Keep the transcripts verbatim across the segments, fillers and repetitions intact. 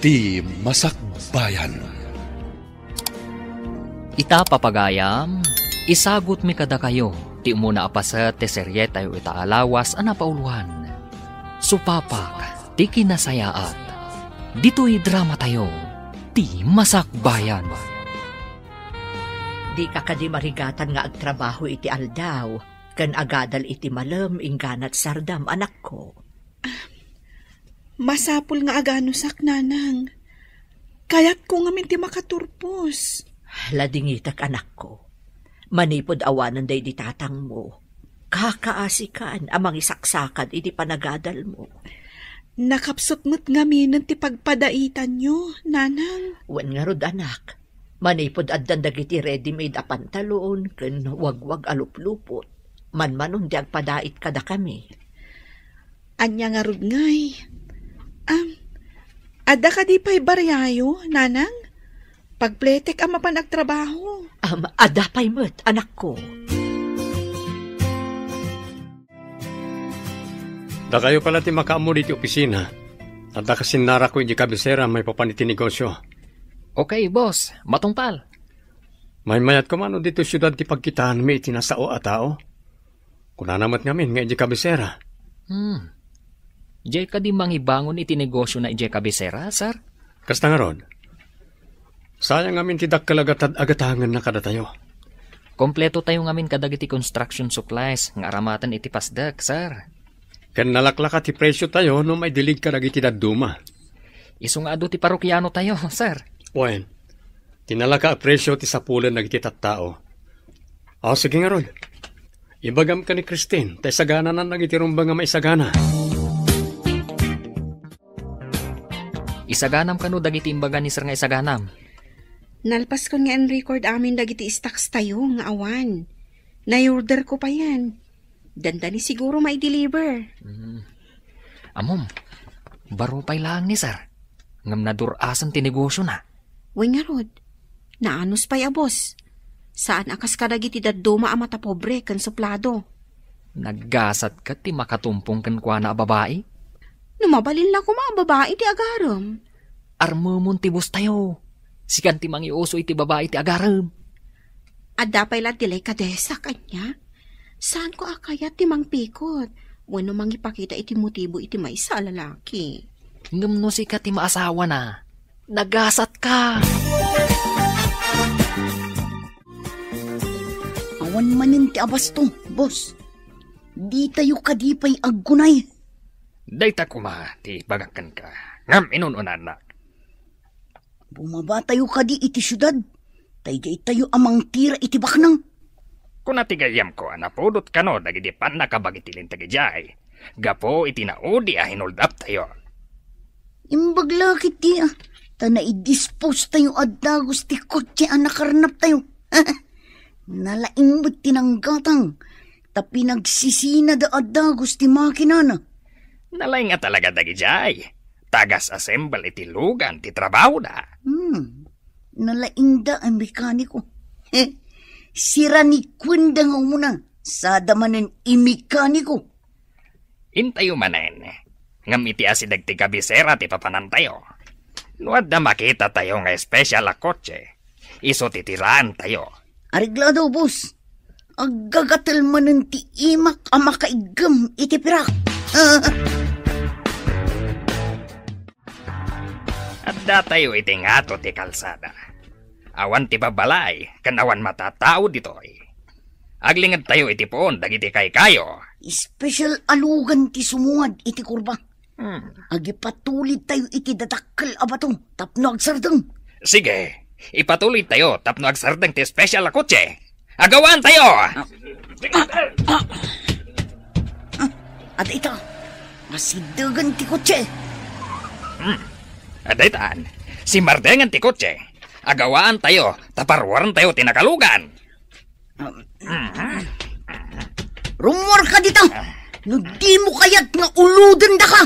Ti Masakbayan. Ita, papagayam, isagutmi kadakayo ti umuna a paset ti serietayo ita a lawas a napauloan, Supapak ti Kinasayaat. Ditoy dramatayo, Ti Masakbayan. Dika kadi marigatan nga agtrabaho iti aldaw ken agadal iti malem inggana ti sardam, anakko? Masapul nga aganusak, nanang. Kayatko ngamin ti makaturpos. Ladingitek, anakko. Manipud awanen daydi tatangmo, kakaasikan a mangisaksakad iti panagadalmo. Nakapsut met ngaminen ti pagpadaitanyo, nanang. Wen ngarud, anak. Manipud addan dagiti ready-made a pantalon ken wagwag a luplupot, manmanon ti agpadait kadakami. Ania ngarud ngay? Am, adda kadi pay bariayo, nanang? Pagpletek a mapan agtrabaho. Am, adda pay met, anakko. Dakayo pala ti makaammo diti opisina. Adda kasinnarako iti kabisera maipapan iti negosio. Okay, boss. Matungpal. Maymayat koma no ditoy siudad ti pagkitaanmi iti nasao a tao? Kunana met ngamin nga iti kabisera. Hmm. Diay kadi mangibangon iti negosiona idiay kabisera, sir? Kasta ngarud. Sayang ngamin ti dakkel a gatad a gatangenna kadatayo. Kompletotayo ngamin kadagiti construction supplies nga aramaten iti pasdek, sir. Ken nalaklaka ti presiotayo no maidilig kadagiti dadduma. Isu nga adu ti parokianotayo, sir. Wen, ti nalaka a presio ti sapulen dagiti tattao. Aw, sige ngarud. Ibagam ken ni Christine, ta isagananan dagiti rumbeng a maisagana. Isaganam kano dagiti imbaga ni sir nga isaganam? Nalpaskon nga in-record amin dagiti stocks tayo nga awan. Nai-order ko payen. Dandani siguro mai-deliver. Hmm. Ammom, baro pay laeng ni sir. Ngem nadur-asen ti negosiona. Wen ngarud, naanus pay a boss. Saan a kas kadagiti dadduma a matapobre ken suplado. Naggasat ket ti makatumpong kenkuana a babai? No mabalin la koma a babai ti agarem. Armemon ti boss tayo. Sikan ti mangiuso iti babai ti agarem. Adda pay la delikadesa kaniak. Saanko a kayat ti mangpikot wenno mangipakita iti motibo iti maysa a lalaki. Ngem no sika ti maasawana, nagasatka. Awan manen ti abasto, boss. Ditayo kadi pay aggunay. Dayta koma ti ibagak kenka. Ngem inun-unannak. Bumabatayo kadi iti siudad, ta idiay tayo a mangtira iti baknang. Kuna ti gayyemko a napudot kano dagiti pannakabag iti linteg idiay, gapu iti naudi a hinuldaptayo. Imbag la ketdi a, ta naidispose tayo a dagus ti kotse a nakarnaptayo. Nalaing met ti nanggatang, ta pinagsisina da a dagus ti makinana. Nalaing a talaga dagidiay. Tagas-assemble iti lugan ti trabahoda. Hmm. Nalaingda a mekaniko. Sirani kuenda nga umuna, sada manen i mekaniko. Intayo manen. Ngem iti asideg ti kabisera ti papanantayo. No adda makitatayo nga espesyal a kotse, isu ti tiraentayo. Areglado, boss. Aggagatel manen ti imak a makaiggem iti pirak. Addatayo iti ngato ti kalsada. Awan ti babbalay ken awan matatao ditoy. Aglingedtayo iti puon dagiti kaykayo. Espesyal a lugan ti sumungad iti kurba. Hmm. Agipatulidtayo iti dadakkel a bato tapno agsardeng. Sige, ipatulidtayo tapno agsardeng ti espesyal a kotse. Agawaantayo! Ah, ah, ah, ah, adda ita. Masiddegen ti kotse. Hmm. Adda itan. Simmardengen ti kotse. Agawaantayo, ta paruarentayo ti nakalugan. Rummuarka dita! No dimo kayat nga ulodendaka!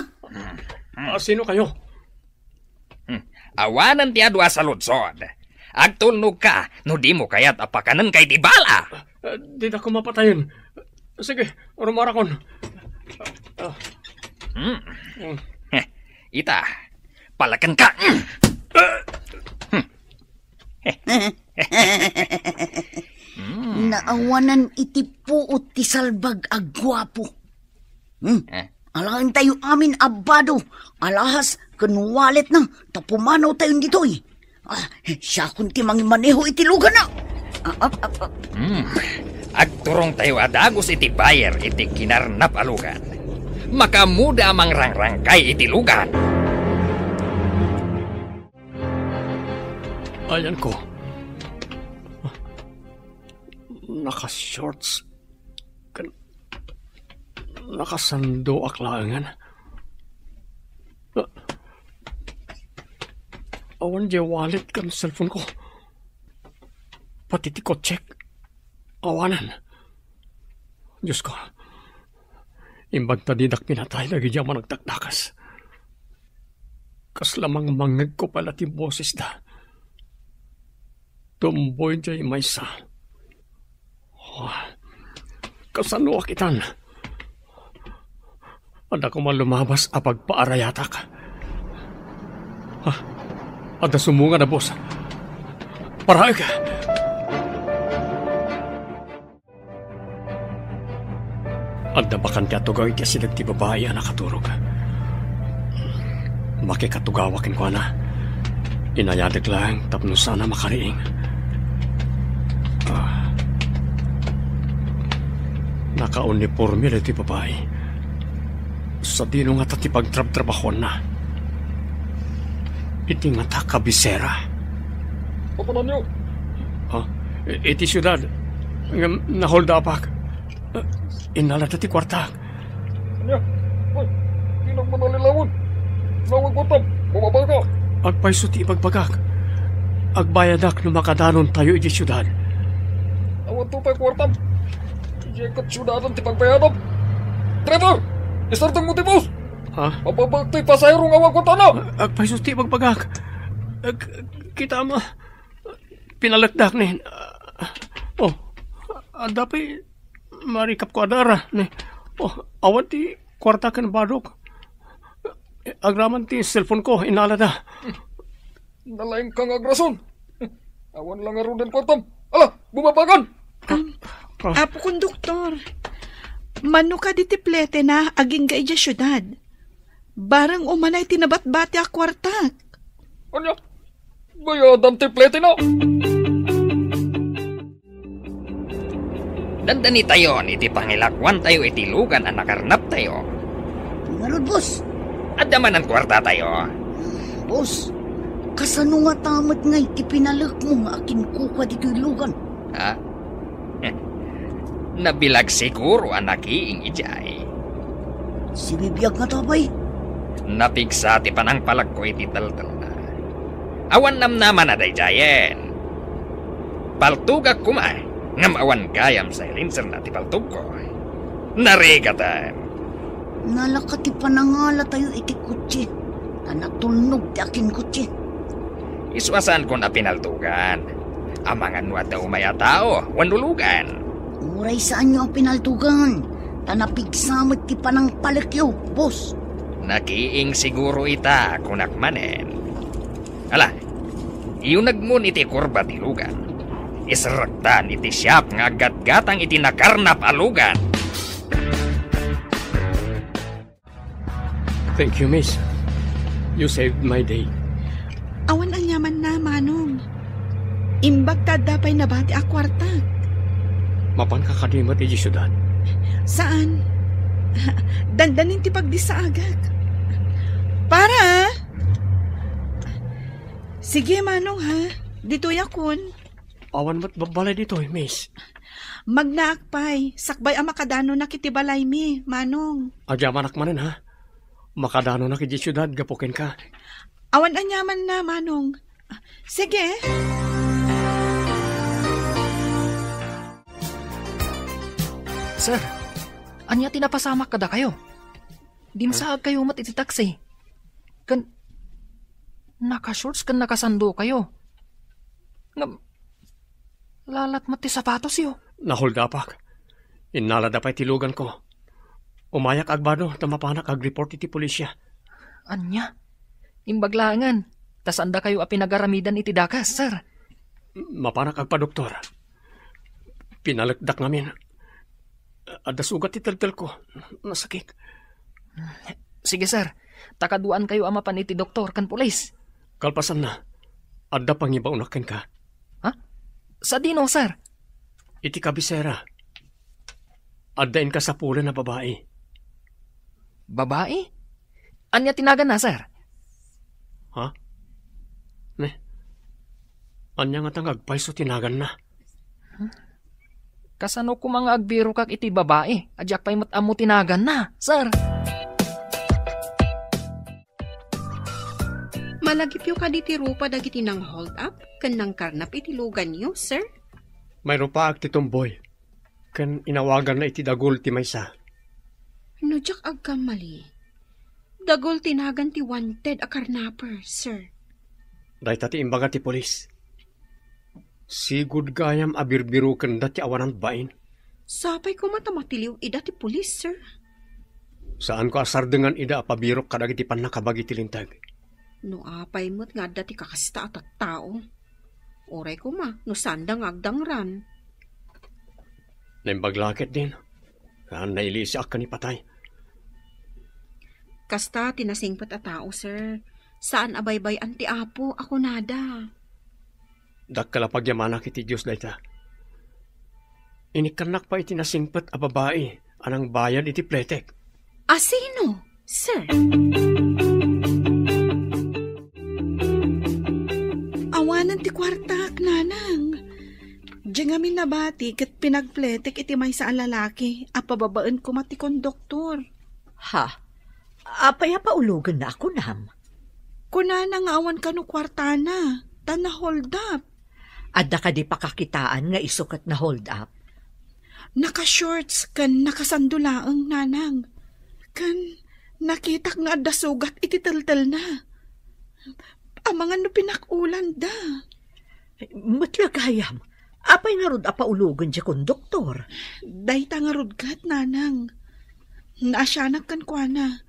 Ah, sino kayo? Hmm. Awanen ti adu a saludsod. Agtulnogka no dimo kayat a pakanenka iti bala. Ah, didako mapatayen. Sige, rummuarakon. Ah. Hmm. Hmm. Heh, ita, Palakenka! Naawanan iti puot ti salbag a guapo. Hmm? Eh? Alaentayo amin a bado, alahas ken walletna, ta pumanawtayon ditoy. Ah, siakon ti mangimaneho iti luganna. Ah, ah, ah, ah. Hmm. Agturongtayo a dagus iti buyer iti kinarnap a lugan. Makaammoda a mangrangrangkay iti lugan. Ayanko. Naka-shorts. Ken nakasandoak laengen. Awan diay wallet ken cellphone ko. Pati ti kotsek. Awanen. Diosko, imbag ta didak pinatay dagiti a managdakdakes. Kasla mangmangngegko pay la ti bosesda. Tumboy diay maysa. Oh, kasanoak itan? Adda koma lumabas a pagpaarayatak. Ah, adda sumungad a bus. Paraek! Adda bakante a tugaw iti asideg ti babai a nakaturog. Makikatugawak kenkuana. Inayadek laeng tapno saan a makariing. Ah. Nakauniporme daytoy babai. Sadino ngata ti pagtrabtrabahuanna? Iti ngata kabisera. Papananyo? Ha? I-, iti siudad. Ngem naholdapak. Innalada ti kuartak. Ania? Hoy, dinak manalilawen. Nawan kuartam, bumabaka. Agpayso ti ibagbagak. Agbayadak no makadanontayo idiay siudad. Awan to pay kuartam. Idiay ket siudadan ti pagbayadam. Driver! Isardengmo ti bus! Ha? Mababagak ti pasahero nga awan kuartana! Agpayso ti ibagbagak. Ag-, kita mo. Pinalekdak ni. Oh, adda pay marikapko a dara ni. Oh, awan ti kuarta ken badok. Agraman ti cellphone ko, inalada. Nalaingka nga agrason. Awan la ngaruden kuartam. Ala, bumabakan! Am, Ah. Apo Konduktor, mano kadi ti pletena agingga idiay siudad? Bareng umanay ti nabatbati a kuartak. Ania? Bayadam ti pletena? Dandanitayon iti pangilakuantayo iti lugan a nakarnaptayo. Ngarud, boss. Adda manen kuartatayo. Boss, kasano ngata met ngay ti pinalekmo nga akinkukua ditoy lugan? Ha? Nabilag siguro a nakiing idiay. Sibibiag ngata pay? Napigsa ti panangpalekko iti teltelna. Awan namnamana daydiayen. Paltogak koma, ngem awan gayam silencerna ti paltogko. Narigaten. Nalaka ti panangalatayo iti kotse, ta natulnog ti akinkotse. Isu a saankon a pinaltogan. Amangan no adda umay a tao wenno lugan. Uray saanyo a pinaltogan, ta napigsa met ti panangpalekyo, boss. Nakiing siguro ita, kunak manen. Ala, iyunegmon iti kurba ti lugan. Iserrektan iti siak nga aggatgatang iti nakarnap a lugan. Thank you, miss. You saved my day. Awan aniamanna, Manong. Imbag ta adda pay nabati a kuartak. Mapanka kadi met idiay siudad? Saan. Dandanin ti pagdissaagak. Para! Sige, Manong, ha? Ditoyakon. Awan met babbalay ditoy, miss. Magnaak pay, sakbay a makadanonak iti balaymi, Manong. Agyamanak manen, ha? Makadanonak idiay siudad gapu kenka. Awan aniamanna, Manong. Sige. Sir, ania ti napasamak kadakayo? Dimsaagkayo met iti taksi. Ken naka-shorts ken nakasandokayo. Ngem, lalat met ti sapatosyo. Naholdapak. Innalada pay ti luganko. Umayak agbado ta mapanak agreport iti polisia. Ania? Imbag laengen, ta saandakayo a pinagaramidan iti dakes, sir. Mapanak agpadoktor. Pinalekdak ngamin. Adda sugat ti teltelko. Nasakit. Sige, sir. Ta kaduaankayo a mapan iti doktor ken pulis. Kalpasanna, adda pangibaonak kenka. Ha? Sadino, sir? Iti kabisera. Adda inkasapulan a babai. Babai? Ania ti naganna, sir? Ha? Ne? Ania ngata nga agpayso ti naganna? Kasano koma nga agbirokak iti babai a diak pay met ammo ti naganna, sir? Malagipyo kadi ti rupa dagiti nang-hold up ken nangkarnap iti luganyo, sir? Mayrupaak ti tumboy, ken inawaganna iti dagul ti maysa. No diak agkamali, dagul ti nagan ti wanted a karnaper, sir. Dayta ti imbaga ti pulis. Sigud gayam a birbirokenda ti awanan bain. Sapay koma ta matiliw ida ti pulis, sir. Saanko a sardengan ida a pabirok kadagiti pannakabagi ti linteg. No apay met nga adda ti kakasta a tattao. Uray koma, no saanda nga agdangran. Naimbag la ketdin. Saan nailisiak ken ipatay. Kasta ti nasingpet a tao, sir. Saan a baybay-an ti Apo a kunada. Dakkel a pagyamanak iti Dios dayta. Inikkannak pay iti nasingpet a babai a nangbayad iti pletek. A sino, sir? Awanen ti kuartak, nanang. Diay ngamin nabati ket pinagpletek iti maysa a lalaki a pababaen koma ti konduktor. Ha? Apay a paulogenna a kunam? Kunana nga awan kano kuartana, ta na-hold up. Adda kadi pakakitaan nga isu ket na-hold up? Naka-shorts ken nakasando laeng, nanang. Ken nakitak nga adda sugat iti teltelna. Amangan no pinakulanda. Met la gayam, apay ngarud a paulogen diay konduktor? Dayta ngarud ket, nanang. Naasianak kenkuana.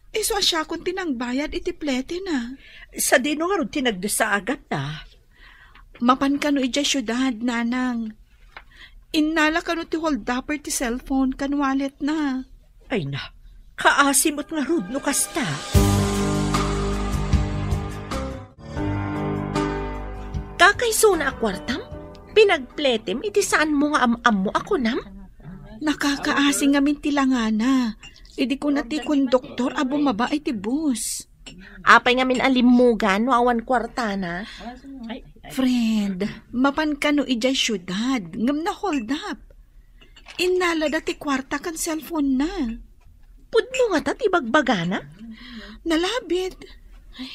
Isu a siakon ti nangbayad iti pletena. Sadino ngarud ti nagdesaaganna? Mapan kano idiay siudad, nanang. Innala kano ti holdupper ti cellphone ken walletna. Ay na, kaasi met ngarud no kasta. Kakaisuna a kuartam? Pinagpletem iti saanmo nga am-ammo a kunam? Nakakaasi ngamin ti langana. Idi kuna ti konduktor a bumaba iti bus. Apay ngamin a limmugan no awan kuartana? Friend, mapan kano idiay siudad, ngem na-hold up. Innalada ti kuarta ken cellphone-na. Pudno ngata ti bagbagana? Nalabit. Ay,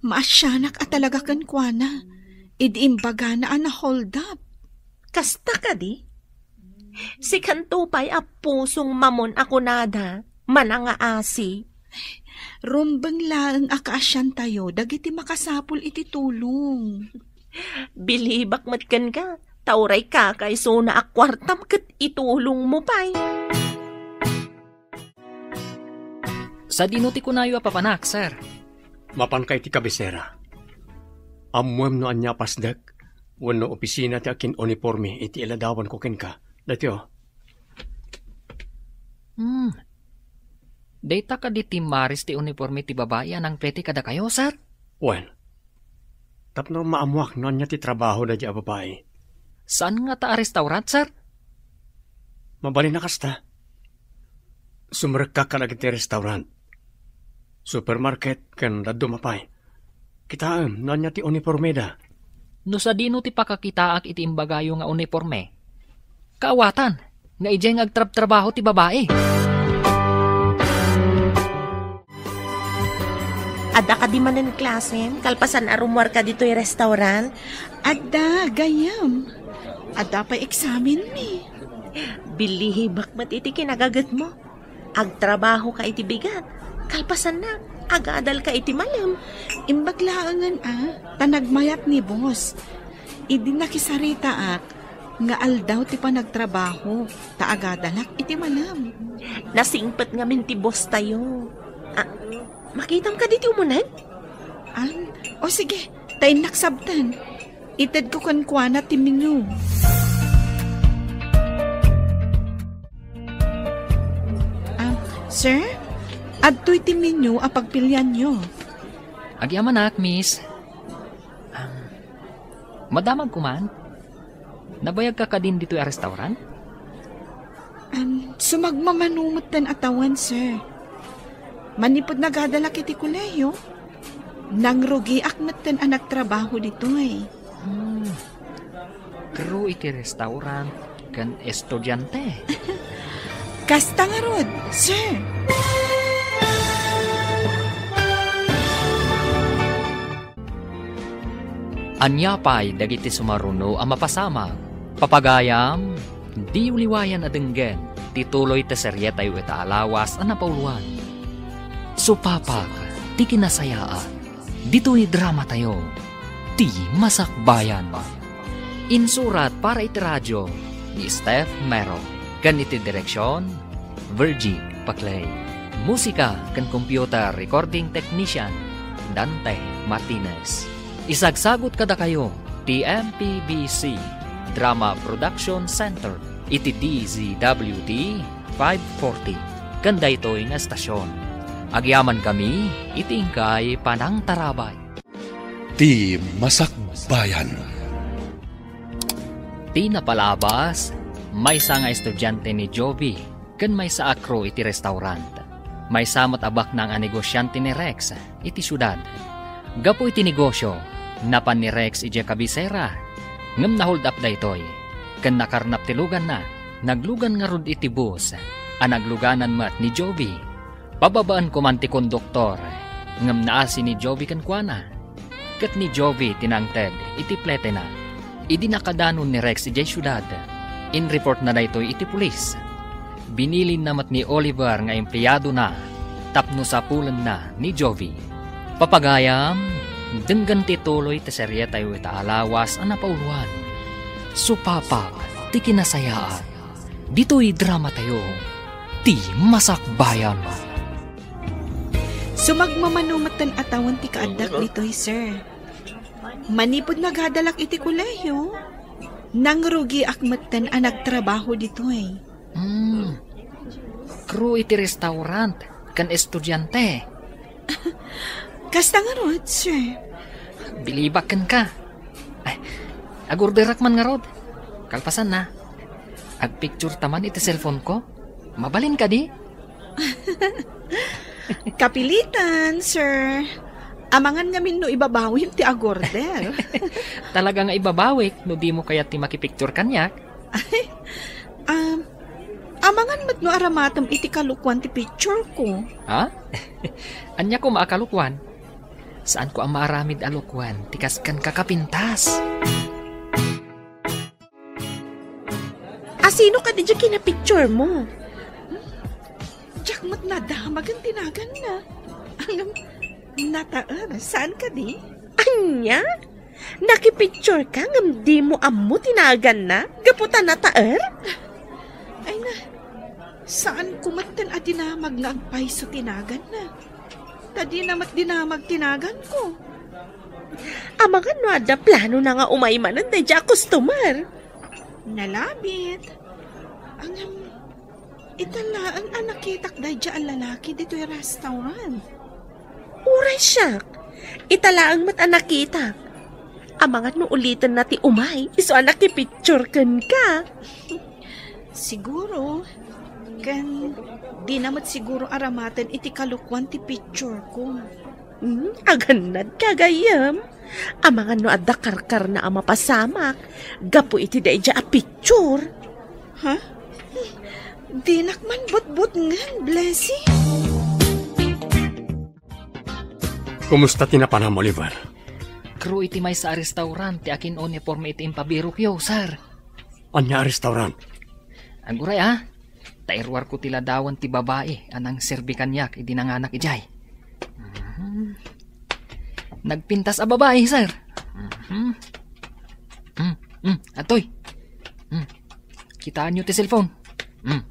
maasianak a talaga kenkuana. Idi imbagana a na-hold up. Kasta kadi? Sikanto pay a pusong mamon a kunada, manangaasi. Rumbeng laeng a kaasiantayo dagiti makasapul iti tulong. Bilibak met kenka, ta uray kakaisuna a kuartam ket itulongmo pay. Sadino ti kunayo a papanak, sir? Mapanka iti kabisera. Ammoem no ania a pasdek wenno opisina ti akin-uniporme iti iladawanko kenka. Daytoy, o. Hmm. Dayta kadi ti maris ti uniporme ti babai a nangplete kadakayo, sir? Wen, tapno maammoak no ania ti trabaho daydiay a babai. Saan ngata a restaurant, sir? Mabalin a kasta. Sumrekka kadagiti restaurant, supermarket, ken dadduma pay. Kitaem no ania ti unipormeda. No sadino ti pakakitaak iti imbagayo nga uniporme? Kaawatan nga idiay nga agtrabtrabaho ti babai. Adda kadi manen klasem, kalpasan a rummuarka ditoy restaurant? Adda, gayyem. Adda pay eksamenmi. Bilibak met iti kinagagetmo. Agtrabahoka iti bigat. Kalpasanna, agadalka iti malem. Imbag laengen a, ta nagmayat ni boss. Idi nakisaritaak nga aldaw ti panagtrabaho, ta agadalak iti malem. Nasingpet ngamin ti boss tayo. Ah, makitam kadi ti umuneg? An? O sige, ta innak sabtan. Itedko kenkuana ti menu. Ah, sir, adtoy ti menu a pagpilianyo. Agyamanak, miss. Ah, madamagko man? Nabayagka kadin ditoy a restaurant? Am, sumagmamano metten a tawen, sir. Manipud nagadalak iti kolehiyo, nangrugiak metten a nagtrabaho ditoy. Hmm. Crew iti restaurant ken estudiante. Kasta ngarud, sir. Ania pay dagiti sumaruno a mapasamak? Papagayam, diyo liwayan a denggen ti tuloy ti serietayo ita a lawas a napauluan. Supapak ti kinasayaat ditoy dramatayo, Ti Masakbayan. Insurat para iti radio ni Steph Mero ken iti direksion, Virgie Paclay. Musika ken computer recording technician, Dante Martinez. Isagsagut kadakayo ti M P B C Drama Production Center iti D Z W T five forty ken daytoy nga estasion. Agyamankami iti inkay panangtarabay. Ti Masakbayan. Ti napalabas, maysa nga estudiante ni Jovi ken maysa a crew iti restaurant. Maysa met a baknang a negosiante ni Rex iti siudad. Gapu iti negosio, napan ni Rex idiay kabisera, ngem na-hold up daytoy, ken nakarnap ti luganna, naglugan ngarud iti bus a nagluganan met ni Jovi. Pababaen ko man ti konduktor, ngem naasi ni Jovi kenkuana. Ket ni Jovi ti nangted iti pletena. Idi nakadanon ni Rex idiay siudad, inreportna daytoy iti pulis. Binilinna met ni Oliver nga empleyadona tapno sapulenna ni Jovi. Papagayam, denggen ti tuloy ti serietayo ita a lawas a napauluan. Supapak ti kinasayaat. Ditoy dramatayo, Ti Masakbayan. Sumagmamano metten a tawen ti kaaddak ditoy, sir. Manipud nagadalak iti kolehiyo, nangrugiak metten a nagtrabaho ditoy. Hmm. Crew iti restaurant ken estudiante. Kasta ngarud, sir. Bilibak kenka. Ay, agorderak man ngarud. Kalpasanna, agpicture ta man iti cellphone ko. Mabalin kadi? Kapilitan, sir. Amangan ngamin no ibabawim ti agorder. Talaga nga ibabawik no dimo kayat ti makipicture kaniak. Ay, um, amangan met no aramatem iti kalokuan ti picture ko. Ha? Ania koma a kalokuan? Saanko a maaramid a lokuan ti kas kenka kapintas. A sino kadi diay kinapicture mo? Diak met nadamagen ti naganna. Ngem, nataer, saan kadi? Ania? Nakipicture ka ngem dimo ammo ti naganna gapu ta nataer? Ay na, saan ko metten a dinamag nga agpayso ti naganna. Ta dina met dinamag ti naganko. Amangan no adda planona nga umay manen daydiay a customer. Nalabit. Ngem, ita laeng a nakitak daydiay a lalaki ditoy restaurant. Uray siak, ita laeng met a nakitak. Amangan no ulitenna ti umay, isu a nakipicture kenka. Siguro, ken dina met siguro aramaten iti kalokuan ti picture ko. Hmm, agannad ka, gayyem. Amangan no adda karkarna a mapasamak gapu iti daydiay a picture. Ha? Dinak man butbutngen, Blessy. Kumusta ti napanam, Oliver? Crew iti maysa a restaurant ti akin-uniforme iti impabirokyo, sir. Ania a restaurant? Aguray, a. Ta iruarko ti ladawan ti babai a nangserbi kaniak idi nanganak idiay. Mhm. Nagpintas a babai, sir. Mhm. Mm, mm, atoy. Mm. Kitaenyo ti cellphone. Mm.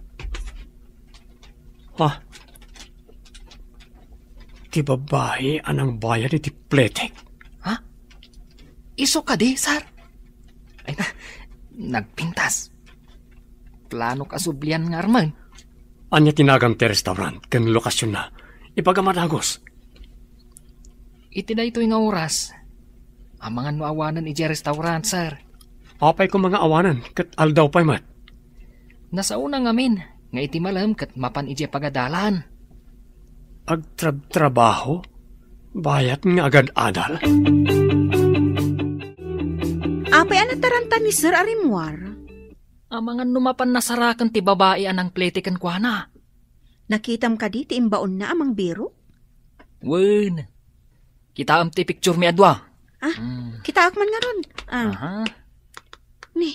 Ha? Ti babai a nangbayad iti pletek? Ha? Isu kadi, sir? Ay na, nagpintas. Planok a sublian nga armen. Ania ti nagan ti restaurant ken lokasionna? Ibagam a dagus. Iti daytoy nga oras, amangan no awanen idiay restaurant, sir. Apay koma nga awanen ket aldaw pay met? Nasaona ngamin nga iti malem ket mapan idiay pagadalan. Agtrabtrabaho? Bayat nga agad-adal? Apay a nataranta ni Sir a rimmuar? Amangan no mapan nasaraken ti babai a nangplete kenkuana. Nakitam kadi ti imbaonna a mangbirok? Wen. Kitaem ti picture mi a dua. Ah, Hmm. kitaek man ngarud. Ah, Aha. Ni,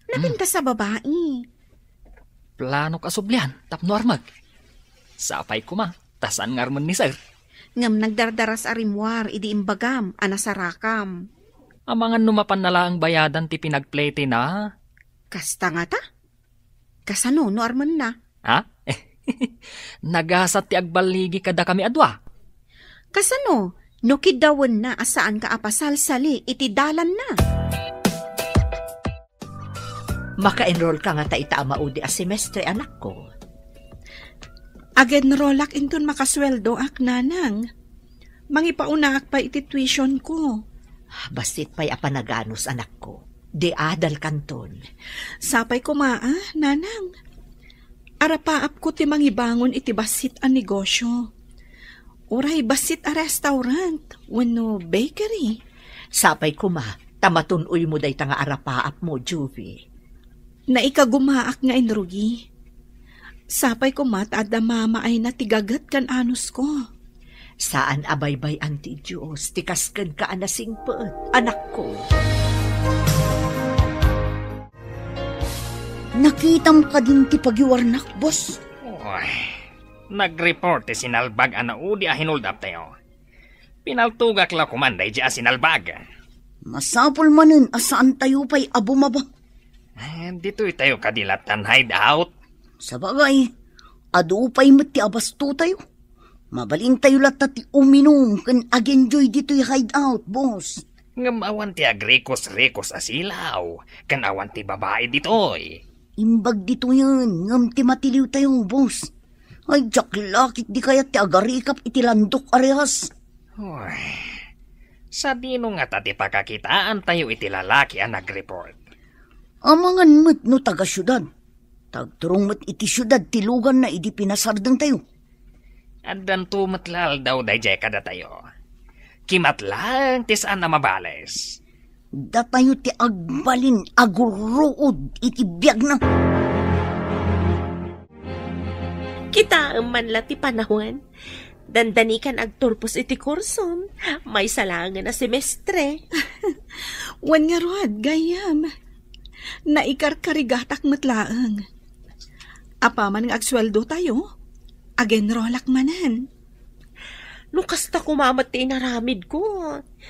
napintas a babai. Planok a sublian tapno armek. Sapay koma, ta saan nga armen ni sir. Ngem nagdardaras a rimmuar idi imbagam a nasarakam. Amangan no mapan na laeng bayadan ti pinagplete na. Kasta ngata? Kasano no armenna? Ha? Nagasat ti agballigi kadakami a dua. Kasano no kiddawenna a saanka a pasalsali iti dalanna? Maka-enroll ka ngata ita a maudi a semestre, anakko? Ag-enrollak inton makasueldoak, nanang. Mangipaunaan pay iti tuition ko. Bassit pay a panaganus, anakko. Di adal kanton. Sapay koma, ah, nanang. Arapaap ko ti mangibangon iti bassit a negosyo. Uray bassit a restaurant wenno bakery. Sapay koma, ta matun-oymo dayta nga arapaapmo, Juvie. Naikagumaak nga inrugi. Sapay koma ta adda mamaayna ti gaget ken anusko. Saan a baybay-an ti Dios ti kas kenka a nasingpet, anakko. Nakitam kadin ti pagiwarnak, boss? Uy, nag-report ti sinalbag a naudi a hinuldaptayo. Pinaltogak la koman daydi a sinalbag. Masapul manen a saantayo pay a bumaba. Eh, ditoy tayo kadi latta hideout. Sabagay, adu pay met ti abastotayo. Mabalintayo latta ti uminum ken ag-enjoy ditoy hideout, boss. Ngem awan ti agrikos-rikos a silaw, ken awan ti babai ditoy. Imbag ditoyen, ngem ti matiliwtayo, boss. Ay, diak la ket di kayat ti agarikap iti landok a rehas. Uy, sadino ngata ti pakakitaantayo iti lalaki a nag-report? Amangan met no taga-siudad. Tagturong met iti siudad ti luganna idi pinasardengtayo. Addanto met la aldaw daydiay kadatayo. Kimat laeng ti saan a mabales. Datayo ti agbalin a gurruod iti biagna. Kitaem man la ti panawen. Dandanikan agturpos iti kursom. Maysa laengen a semestre. Wen ngarud, gayyem. Naikarkarigatak met laeng. Apaman nga agsueldotayo, ag-enrollak manen. No kasta koma met ti inaramidko,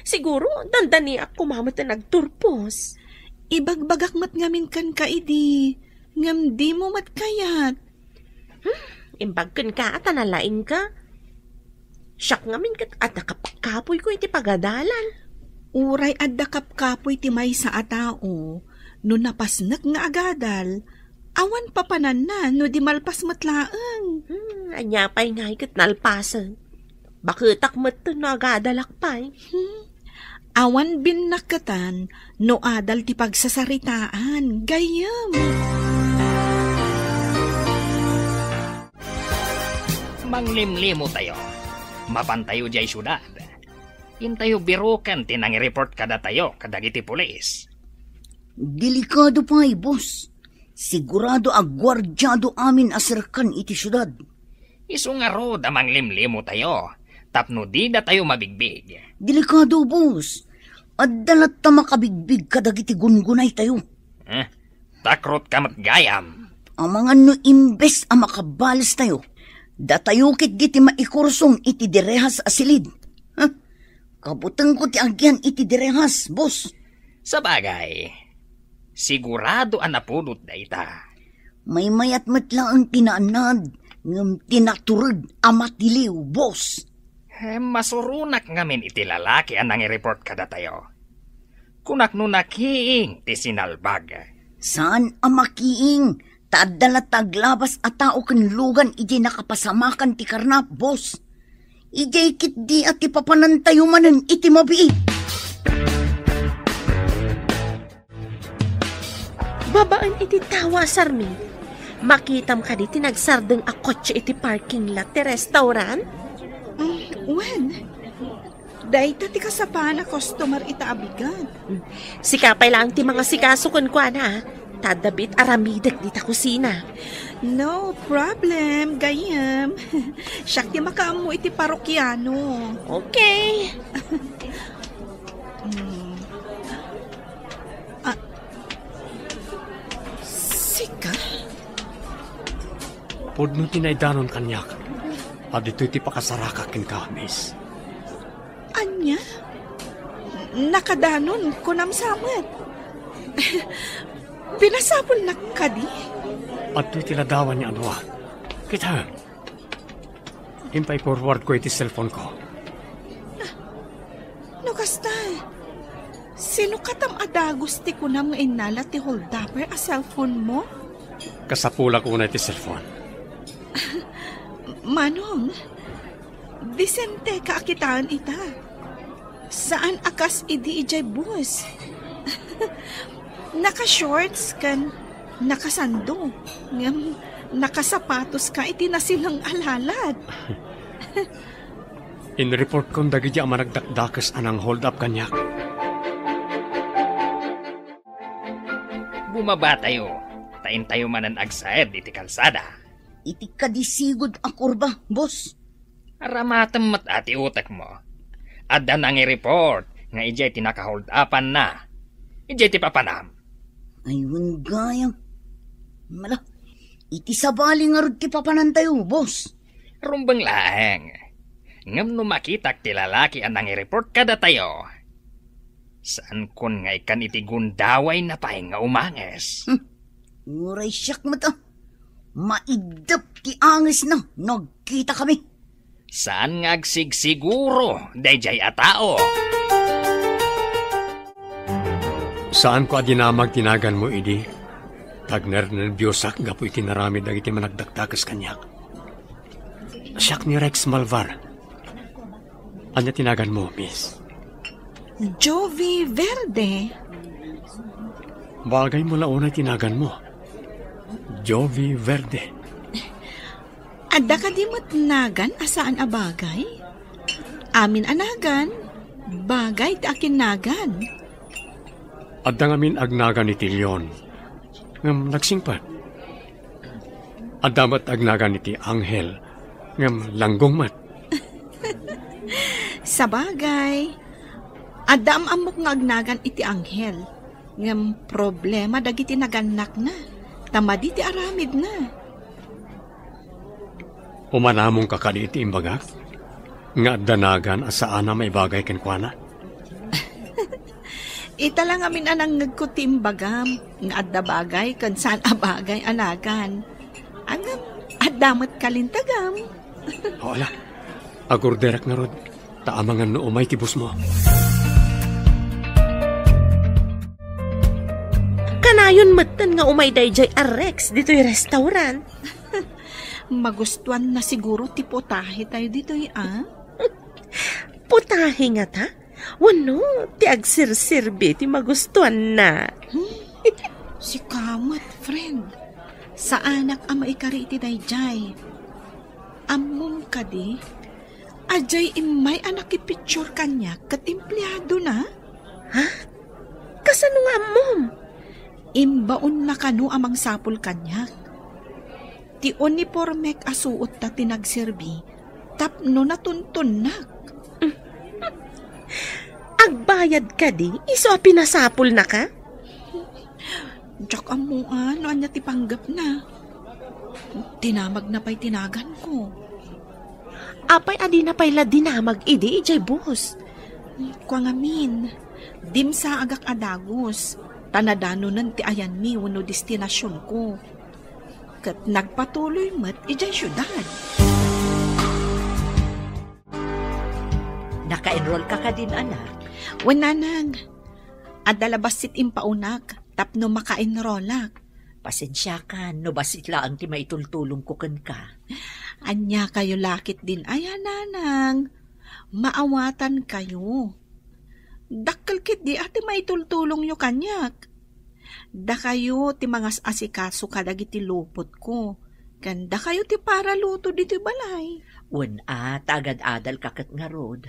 siguro dandaniak koma met nga agturpos. Ibagbagak met ngamin kenka idi, ngem dimo met kayat. Hmm, imbag kenka a ta nalaingka. Siak ngamin ket adda kapkapoyko iti pagadalan. Uray adda kapkapoy ti maysa a tao, no napasnek nga agadal, awan papananna no di malpas met laeng. Hmm, ania pay ngay ket nalpasen? Baketak met no agadalak pay. Hmm. Awan binnaketan no adal ti pagsasaritaan, gayyem. Manglimlimo tayo. Mapantayo diay siudad. Intayo biroken ti nangireport kadatayo kadagiti pulis. Delikado pay, boss. Sigurado a guardiado amin a serkan iti siudad. Isu ngarud a manglimlimo tayo, tapno dida tayo mabigbig. Delikado, boss. Adda latta makabigbig kadagiti gungunay tayo. Eh, takrotka met gayam. Amangan no imbes a makabales tayo, datayo ket diti maikursong iti direhas a silid. Huh? Kabutengko ti agian iti direhas, boss. Sabagay, sigurado a napudot dayta. Maymayat met laeng ti naanad, ngem ti natured a matiliw, boss. Eh, masuronak ngamin iti lalaki a nangi-report kadatayo. Kunak no nakiing ti sinalbag. Saan a makiing, ta adda latta aglabas a tao ken lugan idiay nakapasamakan ti karnap, boss. Idiay ketdi a ti papanantayo manen iti mabiit. Babaen iti tawasarmi, makitam kadi ti nagsardeng a kotse iti parking lot ti restaurant? Mm, wen, dayta ti kasapaan a customer ita a bigat. Sika pay laeng ti mangasikaso kenkuana, ta adda biit aramidek dita kusina. No problem, gayyem. Siak ti makaammo iti parokiano. Okay. Hmm. Ah, sika? Pudno ti naidanon kaniak. Adtoy ti pakasaraka kenka, miss. Ania? Nakadanon, kunam sa met. Pinasapulnak kadi? Adtoy ti ladawan nga adua. Kita. Impay-forward ko iti cellphone ko. No kasta, sino katam a dagus ti kunam nga innala ti holdupper a cellphone mo? Kasapulak unay ti cellphone. Manong, disenteka a kitaen ita. Saan a kas idi idiay bus. Naka-shorts ken nakasando, ngem nakasapatos ka iti nasileng a lalat. In-report kon dagiti a managdakdakes a nang-hold up kaniak. Bumabatayo, ta intayo manen agsaed iti kalsada. Iti kadi sigud a kurba, boss. Aramatem met a ti utekmo. Adda nangi-report nga idiay ti naka-hold upanna. Idiay ti papanam. Ay, wen gayam. Mala, iti sabali ngarud ti papanantayo, boss. Rumbeng laeng. Ngem no makitak ti lalaki a nangi-report kadatayo, saankon nga ikkan iti gundawayna pay nga umanges. Hmm. Uray siak met a. Maiddep ti angesna no agkitakami. Saan nga agsigsiguro daydiay a tao? Saanko a dinamag ti naganmo idi. Tagnernerbiosak gapu iti naramid dagiti managdakdakes kaniak. Siak ni Rex Malvar. Ania ti naganmo, miss? Jovi Verde. Bagay mo la unay ti naganmo. Jovi Verde. Adda kadi met nagan a saan a bagay? Amin a nagan, bagay ti akinnagan. Adda ngamin agnagan iti leon, ngem nagsingpet. Adda met agnagan iti anghel, ngem langgong met. Sabagay, adda am-ammok nga agnagan iti anghel, ngem problema dagiti nagannakna, ta madi ti aramidna. Umanamongka kadi iti imbagak nga adda nagan a saan a maibagay kenkuana? Ita la ngamin a nangngegko ti imbagam nga adda bagay ken saan a bagay a nagan. Ngem, adda met kalintagam. O, ala. Agorderak ngarud, ta amangan no umay ti busmo. Kanayon metten nga umay daydiay a Rex ditoy restaurant. Magustuanna siguro ti putahe tayo ditoy, a? Putahe ngata? Wenno, ti agserserbi ti magustuanna? Hmm? Sika met, friend. Saanak a maikari iti daydiay. Ammom kadi, adiay immay a nakipicture kaniak ket empleadona? Ha? Kasano nga ammom? Imbaonna kano a mangsapul kaniak. Ti unipormek a suotta ti nagserbi tapno natuntonnak. Agbayad kadi isu a pinasapulnaka? Diak ammoan no ania ti panggepna. Dinamagna pay ti naganko. Apay a dina pay la dinamag idi idiay bus? Kua ngamin, dimsaagak a dagus, ta nadanonen ti ayanmi wenno destinasionko. Ket nagpatuloy met idiay siudad. Naka-enroll ka kadin, anak? Wen, nanang. Adda la bassit impaunak tapno maka-enrollak. Pasensiakan no bassit laeng ti maitultulongko kenka. Ania kayo lakit din aya, nanang? Maawatan kayo. Dakkel ketdi a ti maitultulongyo kaniak. Dakayo ti mangas-asikaso kadagiti lupotko, ken dakayo ti paraluto ditoy balay. Wen a, ta agad-adalka ket ngarud.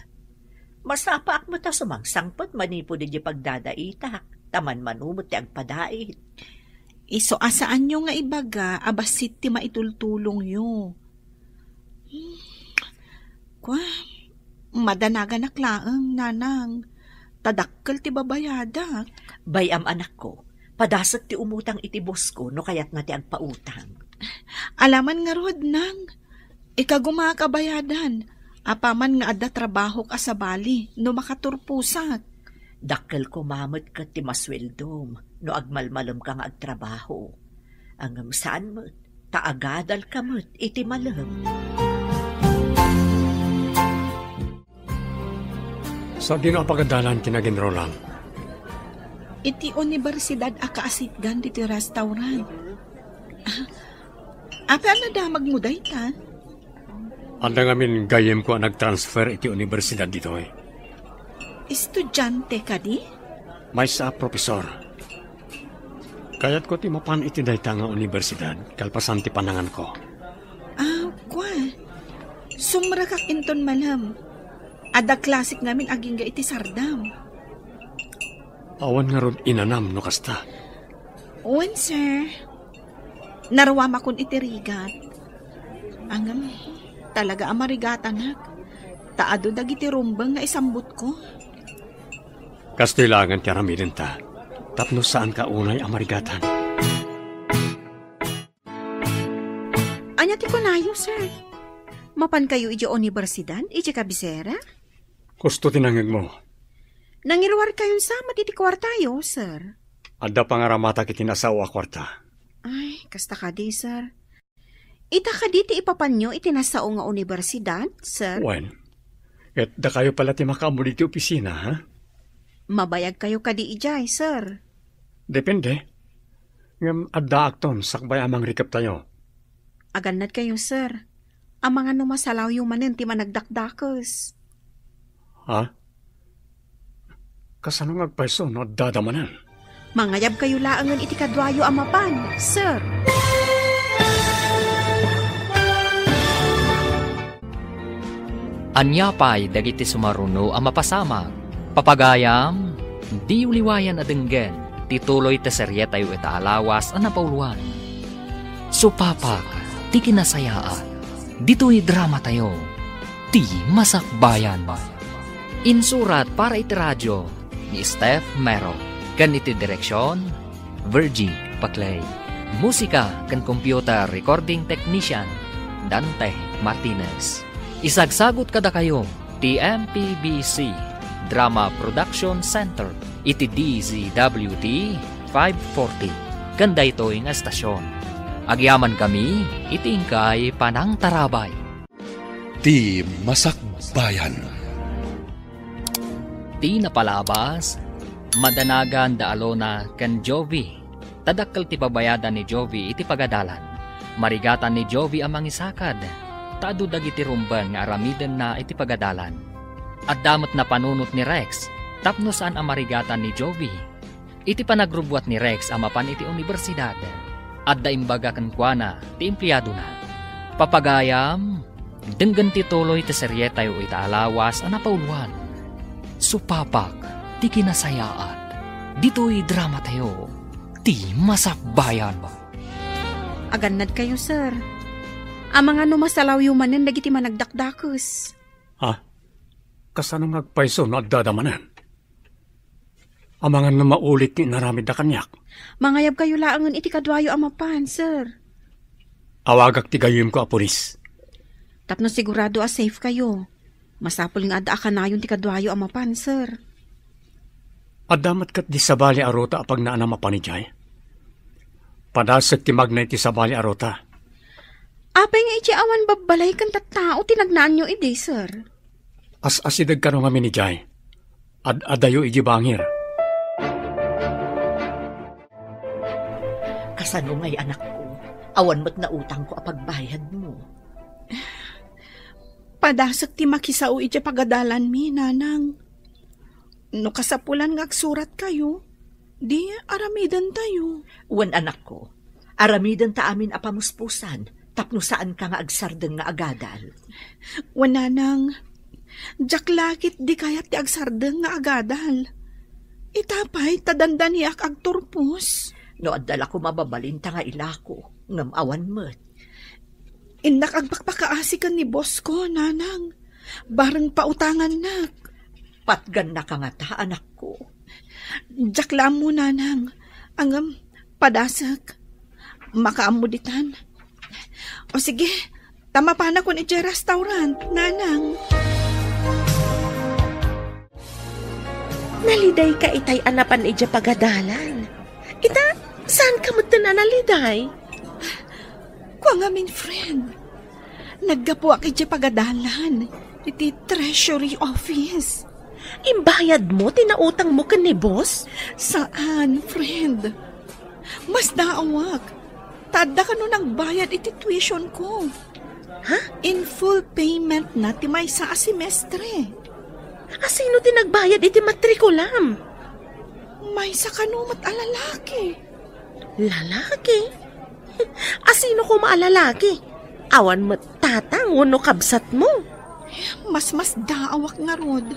Masapaak met a sumangsangpet manipud idiay pagdadaitak, ta manmano met ti agpadait. Isu a saanyo nga ibaga a bassit ti maitultulongyo. Hmm. Kua, madanaganak laeng, nanang, ta dakkel ti babayadak. Bay-am, anakko, padasek ti umutang iti bosko no kayatna ti agpautang. Alaman ngarud, nang, ikagumaak a bayadan, apaman nga adda trabahok a sabali no makaturposak. Dakkel koma met ket ti masueldom no agmalmalemka nga agtrabaho. Ngem saan met, ta agadalka met iti malem. Sadino a pagadalan ti naginrolam? Iti universidad a kaasitgan ditoy restaurant. Ah, apay a nadamagmo dayta? Adda ngamin gayyemko a nagtransfer iti universidad ditoy. Estudiante kadi? Maysa a profesor. Kayatko ti mapan iti dayta nga universidad kalpasan ti pananganko. Ah, kua. Sumrekak inton malem. Adda klasek ngamin agingga iti sardam. Awan ngarud inanam no kasta. Wen, sir. Naruamakon iti rigat. Ngem, talaga a marigatanak. Ta adu dagiti rumbeng nga isambutko. Kastoy laengen ti aramidenta, tapno saanka unay a marigatan. Ania ti kunayo, sir? Mapankayo idiay universidad, idiay kabisera? Kusto ti nangngegmo. Nangiruarkayon sa met iti kuartayo, sir. Adda pangaramatak iti nasao a kuarta. Ay, kasta kadi, sir. Ita kadi ti ipapanyo iti nasao nga universidad, sir? Wen, ket dakayo pala ti makaammo ditoy opisina, ha? Mabayagkayo kadi idiay, sir? Depende. Ngem addaakton sakbay a mangrikeptayo. Agannadkayo, sir. Amangan no masalawyo manen ti managdakdakes. Ha? Kasano nga agpayso no addada manen? Mangayabkayo laengen iti kaduayo a mapan, sir. Ania pay dagiti sumaruno a mapasamak? Papagayam, diyo liwayan a denggen ti tuloy ti serietayo ita a lawas a napauloan. Supapak ti kinasayaat ditoy dramatayo, Ti Masakbayan. Insurat para iti radio ni Steph Mero, ken iti direksion, Virgie Paclay. Musika ken computer recording technician, Dante Martinez. Isagsagut kadakayo ti M P B C Drama Production Center iti D Z W T five forty ken daytoy nga estasion. Agyamankami iti inkay panangtarabay. Ti Masakbayan. Ti napalabas, madanagan da Alona ken Jovi. Ta dakkel ti babayadan ni Jovi iti pagadalan. Marigatan ni Jovi a mangisakad, ta adu dagiti rumbeng nga aramidenna iti pagadalan. Adda met napanunot ni Rex tapno saan a marigatan ni Jovi. Iti panagrubbuat ni Rex a mapan iti unibersidad, adda imbaga kenkuana ti empleadona. Papagayam, denggen ti tuloy ti serietayo ita a lawas a napauloan. Supapak ti kinasayaat ditoy dramatayo, Ti Masakbayan. Agannadkayo, sir. Amangan no masalawyo manen dagiti managdakdakes. Ha? Kasano nga agpayso no addada manen? Amangan no maulit ti inaramidda kaniak. Mangayabkayo laengen iti kaduayo a mapan, sir. Awagak ti gayyemko a pulis. Tapno sigurado a safe kayo, masapul nga adda a kanayon ti kaduayo a mapan, sir. Adda met ket di sabali a ruta a pagnaanam a panidiay. Padasek ti magna iti sabali a ruta. Apay nga iti awan babbalay ken tattao ti nagnaanyo idi, sir? As-asideg kano ngamin idiay. Ad-adayo idiay bangir. Kasano ngay, anakko? Awan met nautangko a pagbayadmo. Padasek ti makisao idiay pagadalanmi, nanang. No kasapulan nga agsuratkayo, di aramidentayo. Wen, anakko, aramidenta amin a pamuspusan tapno saanka nga agsardeng nga agadal. Wen, nanang, diak la ket di kayat ti agsardeng nga agadal. Ita pay ta dandaniak agturpos. No adda la koma mababalinta nga ilako, ngem awan met. Innak agpakpakaasi ken ni boss ko, nanang. Bareng pautangannak. Patgannaka ngata, anakko. Diak la ammo, nanang. Ngem, padasek. Makaammo ditan. O sige, ta mapanakon idiay restaurant, nanang. Nalidayka itay a napan idiay pagadalan. Ita, saanka metten a naliday? Kua ngamin, friend. Naggapuak idiay pagadalan iti Treasury Office. Imbayadmo ti nautangmo ken ni boss? Saan, friend. Masdaawak. Ta adda kano nagbayad iti tuition ko. Ha? In full payment na ti maysa a semestre. Asino ti nagbayad iti matrikulam? Maysa kano met a lalaki. Lalaki? Asino koma a lalaki? Awan met tatang wenno kabsatmo? Masmasdaawak ngarud.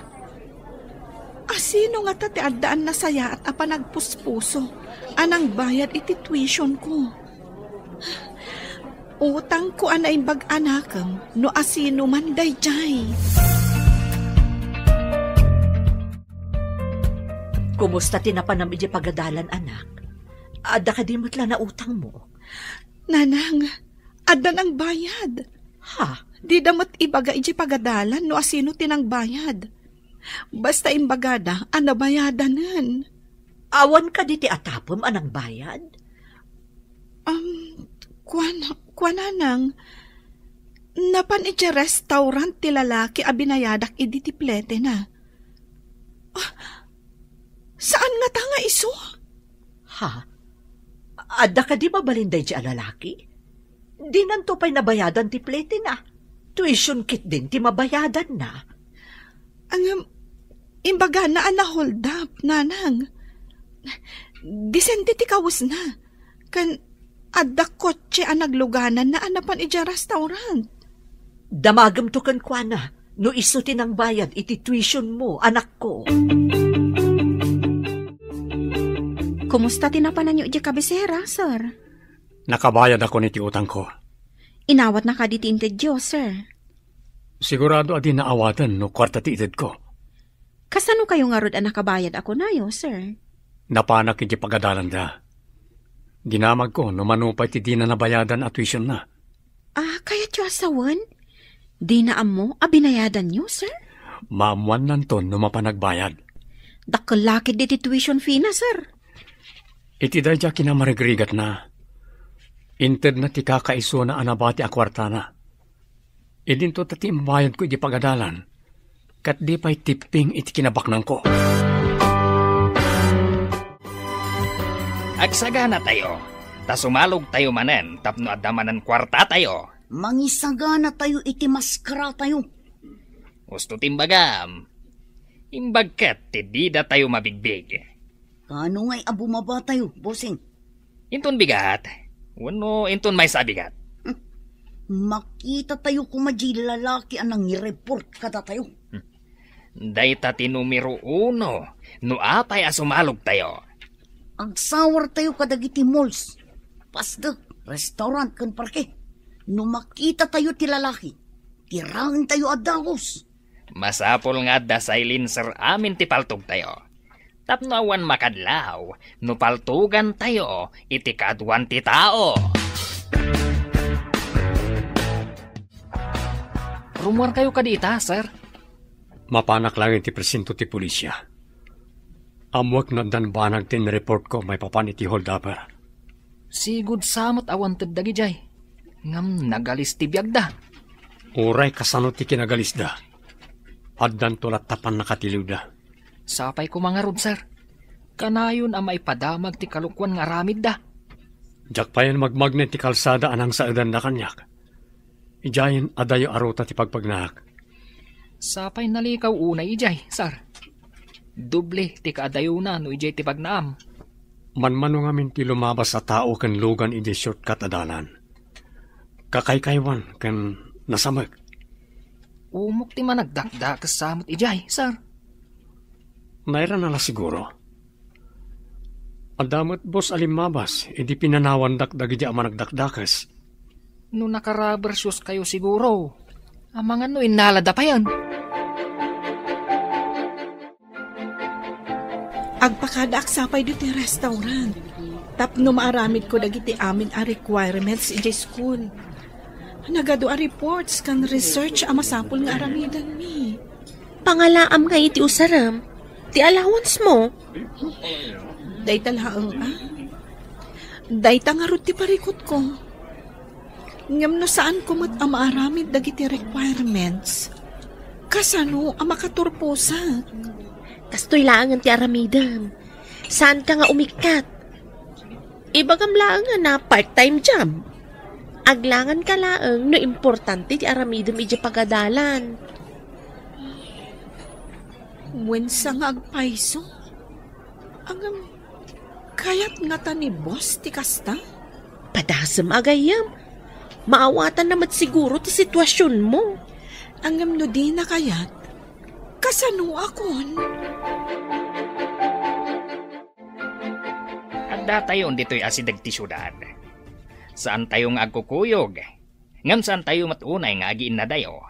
Asino ngata ti addaan nasayaat a panagpuspuso a nangbayad iti tuition ko? Utangko a naimbag a nakem no asino man daydiay. Kumusta ti napanam idiay pagadalan, anak? Adda kadi met la nautangmo? Nanang, adda nangbayad. Ha? Dida met ibaga idiay pagadalan no asino ti nangbayad. Basta imbagada a nabayadanen. Awan kadi ti atapem a nangbayad? Um, kuan, kuan, nanang, napan idiay restaurant ti lalaki a binayadak idi ti pletena. Ah, saan ngata nga isu? Ha? Adda kadi mabalin daydiay a lalaki? Dinanto pay nabayadan ti pletena. Tuition ketdin ti mabayadanna. Ngem, imbagana a na-hold up, nanang. Disente ti kawesna. Ken adda kotse a naglugananna a napan idiay restaurant. Damagemto kenkuana no isu ti nangbayad iti tuitionmo, anakko. Kumusta ti napananyo idiay kabisera, sir? Nakabayadakon iti utangko. Inawatna kadi ti intedyo, sir? Sigurado a dina awaten no kuarta ti itedko. Kasano kayo ngarud a nakabayad a kunayo, sir? Napanak iti pagadalanda. Dinamagko no mano pay ti dina nabayadan a tuition na. Ah, kayatyo a sawen? Dina ammo a binayadanyo, sir? Maammuannanton no mapan agbayad. Dakkel la ketdi ti tuition fee na, sir. Iti daydiay a kinamarigrigatna, intedna ti kakaisuna a nabati a kuartana. Idinto ta ti imbayadko iti pagadalan, ket di pay tipping iti kinabaknangko. Agsaganatayo, ta sumalogtayo manen tapno adda manen kuartatayo. Mangisaganatayo iti maskaratayo. Usto ti imbagam. Imbag ket ti didatayo mabigbig. Kaano ngay a bumabatayo, bossing? Inton bigat, wenno inton maysa a bigat? Hmm. Makitatayo koma diay lalaki a nangireport kadatayo. Hmm. Dayta ti numero uno no apay a sumalogtayo. Agsawartayo kadagiti malls, pasdek, restaurant ken parke. No makitatayo ti lalaki, tiraentayo a dagus. Masapul nga adda silencer amin ti paltogtayo. Tapno awan makadlaw no paltogantayo iti kaaduan ti tao. Rummuarkayo kadi ita, sir? Mapanak laeng iti presinto ti pulisia. Ammoek no addan banag ti inreportko maipapan iti holdupper. Sigud sa met awan ted dagidiay. Ngem nagalis ti biagda. Uray kasano ti kinagalisda. Addanto latta pannakatiliwda. Sapay koma ngarud, sir. Kanayon a maipadamag ti kalokuan nga aramidda. Diak payen magmagna iti kalsada a nangsaedanda kaniak. Idiayen adayo a ruta ti pagpagnaak. Sapay nalikaw unay idiay, sir. Doble ti kaadayona no idiay ti pagnaam. Manmano ngamin ti lumabas a tao ken lugan idiay shortcut a dalan. Kakaykaywan ken nasamek. Umok ti managdakdakes sa met idiay, sir. Nairana la siguro. Adda met, boss, a limmabas idi pinanawandak dagiti a managdakdakes. No naka-rubber shoes kayo siguro, amangan no innalada payen. Agpakadaak sapay ditoy restaurant tapno maaramidko dagiti amin a requirements idiay school. Nagadu a reports ken research a masapul nga aramidenmi. Pangalaam nga iti usarem, ti allowance mo. Dayta laeng, ah. Dayta ngarud ti parikutko. Ngem no saanko met a maaramid dagiti requirements, kasano a makaturposak? Kastoy laengen ti aramidem. Saanka nga umikkat. Ibagam laeng a part-time job. Aglanganka laeng no importante ti aramidem idiay pagadalan. Wen sa nga agpayso? Ngem, kayat ngata ni boss ti kasta? Padasem a gayyem. Maawatanna met siguro ti situasionmo. Ngem no dina kayat, kasanoakon? Addatayon ditoy asideg ti siudad. Saantayo nga agkukuyog, ngem saantayo met unay nga agiinnadayo.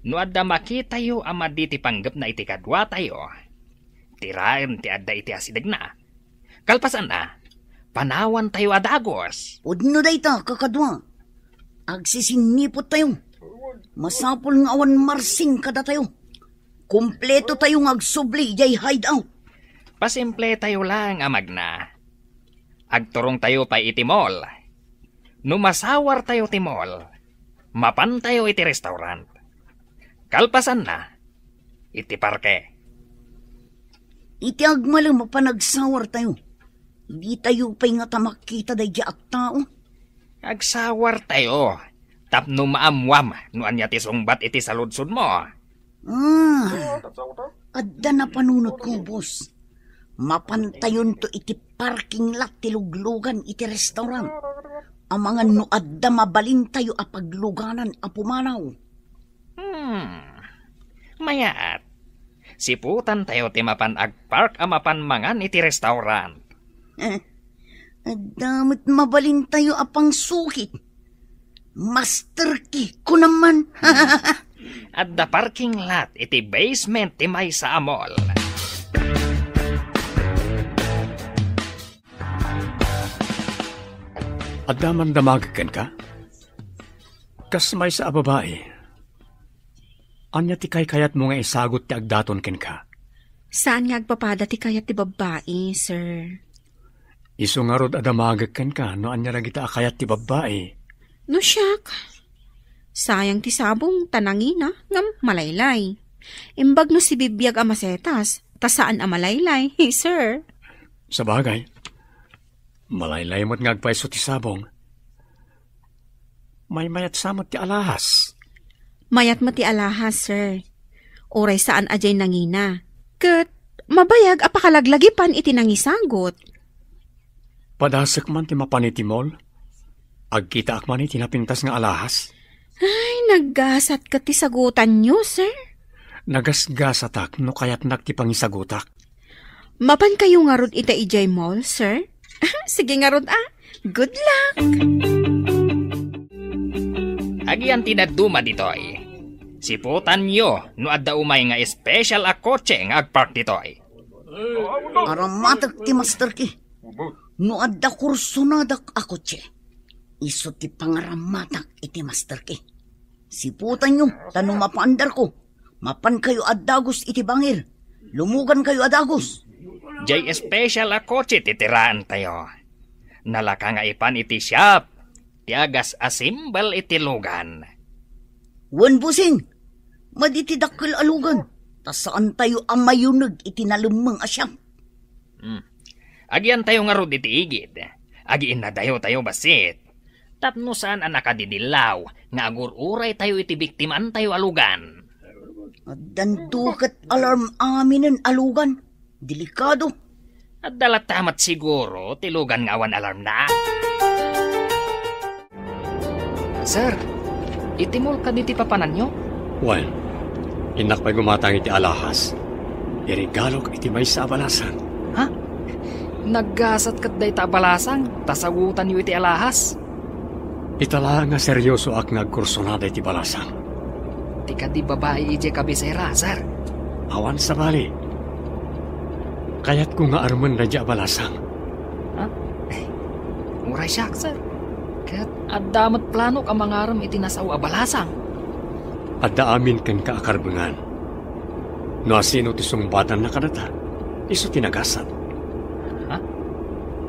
No adda makitayo a madi ti panggepna iti kaduatayo, tiraen ti adda iti asidegna. Kalpasanna, panawantayo a dagus. Pudno dayta, kakadua. Agsisinniputtayo. Masapul nga awan marsing kadatayo. Kumpletotayo nga agsubli idiay hideout. Pasimpletayo laeng a magna. Agturongtayo pay iti mall. No masawartayo ti mall, mapantayo iti restaurant. Kalpasanna, iti parke. Iti agmalem a panagsawartayo, ditayo pay ngata makita daydi a tao. Agsawartayo tapno maammuam no ania ti sungbat iti saludsodmo. Ah, adda napanunotko, boss. Mapantayonto iti parking lot ti luglugan iti restaurant. Amangan no adda mabalintayo a pagluganan a pumanaw. Hmm. Mayat. Siputantayo ti mapan agpark a mapan mangan iti restaurant. Eh, adda met mabalintayo a pangsukit. Master key, kunam man. Adda parking lot iti basement ti maysa a mall. Adda man damagek kenka? Kas maysa a babai, ania ti kaykayatmo nga isagut ti agdaton kenka? Saan nga agpapada ti kayat ti babbai, sir. Isu ngarud a damagek kenka no ania dagita a kayat ti babbai. No siak, sayang ti sabong ta nangina ngem malaylay. Imbag no sibibiag a masetas ta saan a malaylay, sir. Sabagay, malaylay met nga agpayso ti sabong. Maymayat sa met ti alahas. Mayat met ti alahas, sir. Uray saan a diay nangina. Ket mabayag a pakalaglagipan iti nangisagut. Padasek man ti mapan iti mall. Agkitaak man iti napintas nga alahas. Ay, naggasat ket ti sagutanyo, sir. Nagasgasatak no kayatnak ti pangisagutak. Mapankayo ngarud ita idiay mall, sir? Sige ngarud, ah. Good luck! Agian ti dadduma ditoy. Siputanyo no adda umay nga special a kotse nga agpark ditoy. Aramatek ti master key. No adda kursonadak a kotse, isu ti pangaramatak iti master key. Siputanyo, ta no mapaandarko, mapankayo a dagus iti bangir. Lumugankayo a dagus. Jay special a kotse ti tiraentayo. Nalaka nga ipan iti shop ti agas-assemble iti lugan. Wen, busing, madi ti dakkel a lugan, ta saantayo a mayuneg iti nalemmeng a siak. Hmm. Agiantayo ngarud iti igid. Agiinnadayotayo bassit. Tapno saan a nakadidillaw nga agur-uraytayo iti biktimantayo a lugan. Addanto ket alarm aminen a lugan. Delikado. Adda latta met siguro ti lugan nga awan alarmna. Sir, iti mall kadi ti papananyo? Wen, innak pay gumatang iti alahas. Iregalok iti maysa a balasang. Ha? Naggasat ket dayta a balasang, ta sagutanyo iti alahas? Ita laeng nga seriosoak nga agkursunada iti balasang. Ti kadi babai idiay kabisera, sir. Awan sabali. Kayatko nga armen daydiay a balasang. Ha? Eh, uray siak, sir. Ket adda met planok a mangarem iti nasao a balasang. Adda amin kenka a karbengan. No asino ti sungbatanna kadata, isu ti nagasat. Ha?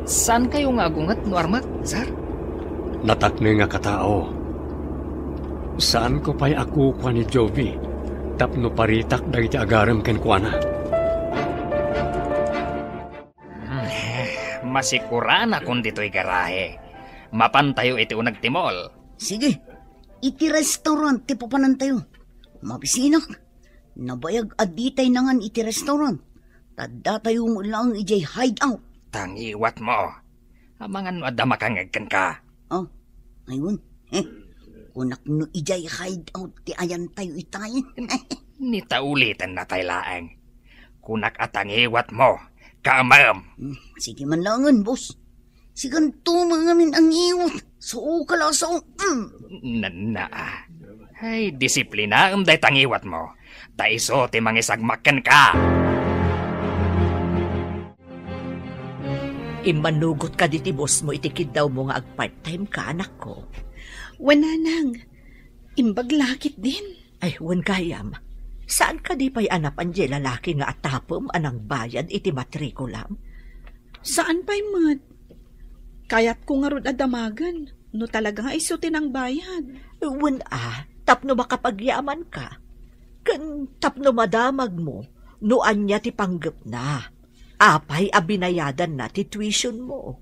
Saankayo nga agunget no armek, sir? Natakneng a katao. Saanko pay a kukua ni Jovi tapno paritak dagiti agarem kenkuana. Hmm, masikuranakon ditoy garahe. Mapantayo iti uneg ti mall. Sige, iti restaurant ti papanantayo. Mabisinak. Nabayag a ditay nangan iti restaurant. Ta datayo met laeng idiay hideout. Tangiwatmo. Amangan no adda makangngeg kenka. Oh, aywan. Eh, kunak no idiay hideout ti ayantayo itayen. Ni ta ulitenna pay laeng. Kunak a tangiwatmo, kaamem. Hmm, sige man laengen, boss. Siganto mangamin a ngiwat. Sao ka lasaw. Mm. Nanna. Ay, disiplinaem dayta ngiwatmo. Ta isu ti mangisagmak kenka. Immanugot kadi ti boss mo iti kiddawmo nga agpart-time ka, anakko? Wen, nanang. Imbag la ketdin. Ay, wen gayam. Saan kadi pay a napan diay lalaki nga atapem a nangbayad iti matrikulam? Saan pay met. Kayatko ngarud a damagen no talaga nga isu ti nangbayad. Wen a, tapno makapagyamanka. Ken tapno madamagmo no ania ti panggepna. Apay a binayadanna ti tuition mo?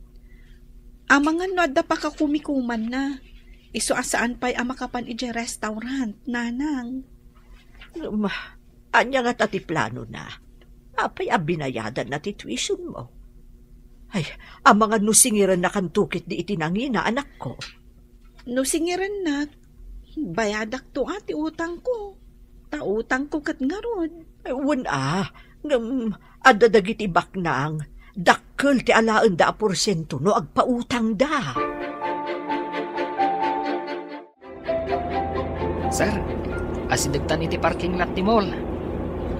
Amangan no adda pakakumikumanna. Isu a saan pay a makapan idiay restaurant, nanang. Ma, ania ngata ti planona? Apay a binayadanna ti tuition mo? Ay, amangan no singirennakanto ketdi iti nangina, anakko. No singirennak, bayadakto a ti utangko. Ta utangko ket ngarud. Ay, wen a, ngem adda dagiti baknang, dakkel ti alaenda a porsiento no agpautangda. Sir, asidegtan iti parking lot ti mall.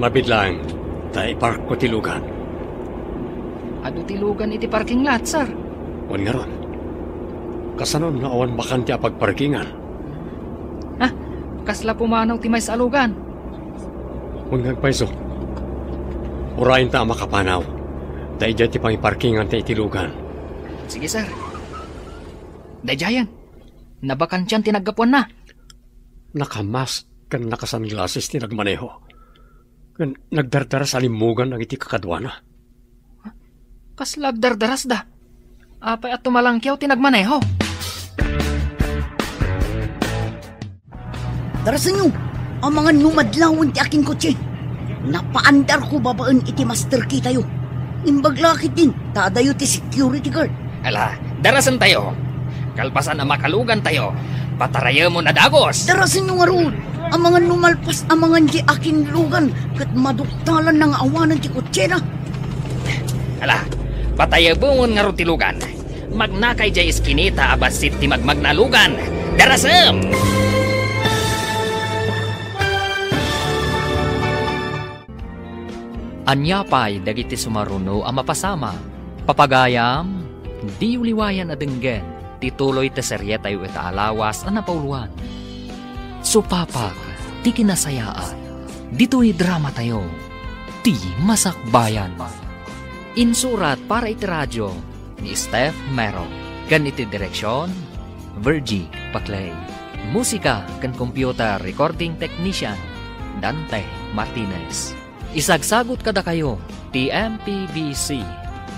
Mabiit laeng, ta iparkko ti lugan. Adu ti lugan iti parking lot, sir. Wen ngarud. Kasano no awan bakante a pagparkingan? Ha? Kasla pumanaw ti maysa a lugan. Wen nga agpayso. Urayenta a makapanaw. Ta idiay ti pangiparkinganta iti lugan. Sige, sir. Daydiayen. Nabakantian ti naggapuanna. Nakamask ken nakasunglasses ti nagmaneho. Ken nagdardaras a limmugan dagiti kakaduana. Kasla agdardarasda? Apay a tumalangkiaw ti nagmaneho? Darasenyo, amangan no madlawen ti akinkotse. Napaandarko babaen iti master key tayo. Imbag la ketdin, ta adayo ti security guard. Ala, darasentayo. Kalpasan a makalugantayo, patarayemon a dagus. Darasenyo ngarud, amangan no malpas amangan diay akinlugan ket maduktalanna nga awanen ti kotsena. Ala, patayebemon ngarud ti lugan. Magnaka idiay iskinita a bassit ti magmagna a lugan. Darasem! Ania pay dagiti sumaruno a mapasamak? Papagayam, diyo liwayan a denggen ti tuloy ti serietayo ita a lawas a napauluan. Supapak ti kinasayaat ditoy dramatayo, Ti Masakbayan. Insurat para iti radio ni Steph Mero, ken iti direksion, Virgie Paclay. Musika ken computer recording technician, Dante Martinez. Isagsagut kadakayo ti M P B C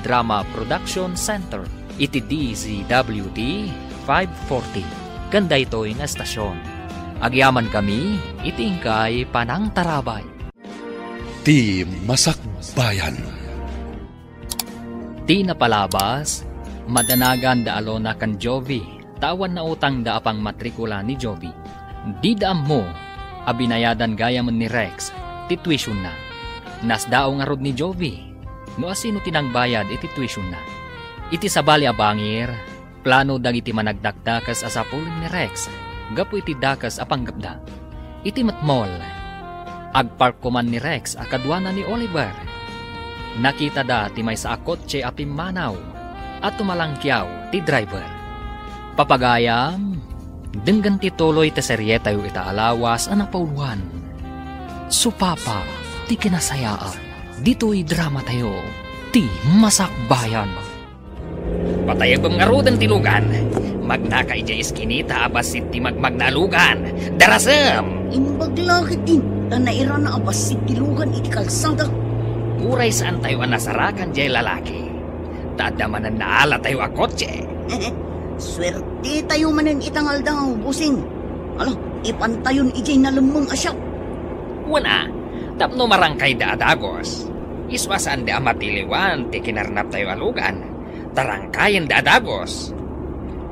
Drama Production Center iti D Z W T five forty ken daytoy nga estasion. Agyamankami iti inkay panangtarabay. Ti Masakbayan. Ti napalabas, madanagan da Alona ken Jovi, ta awan nautangda a pangmatrikula ni Jovi. Dida ammo a binayadan gayamen ni Rex ti tuitionda. Nasdaaw ngarud ni Jovi no asino ti nangbayad iti tuitionda. Iti sabali a bangir, plano dagiti managdakdakes a sapulen ni Rex gapu iti dakes a panggepda. Iti met mall, agpark koman ni Rex a kaduana ni Oliver. Nakitada ti maysa a kotse a pimmanaw a tumalangkiaw ti driver. Papagayam, denggen ti tuloy ti serietayo ita a lawas a napauluan. Supapa ti kinasayaan. Ditoy dramatayo, ti Masakbayan. Patayabem ngaruden ti lugan. Magnaka idiay iskinita a bassit ti magmagna a lugan. Darasem! Imbag la ketdin, ta nairana a bassit ti lugan iti kalsada. Uray saantayo a nasarakan diay lalaki, ta adda manen naalatayo a kotse. Suertetayo manen ita nga aldaw, bossing. Ala, ipantayon idiay nalemmeng a shop. Wen a, tapno marangkayda a dagus. Isu a saanda a matiliwan ti kinarnaptayo a lugan. Tarangkayenda a dagus.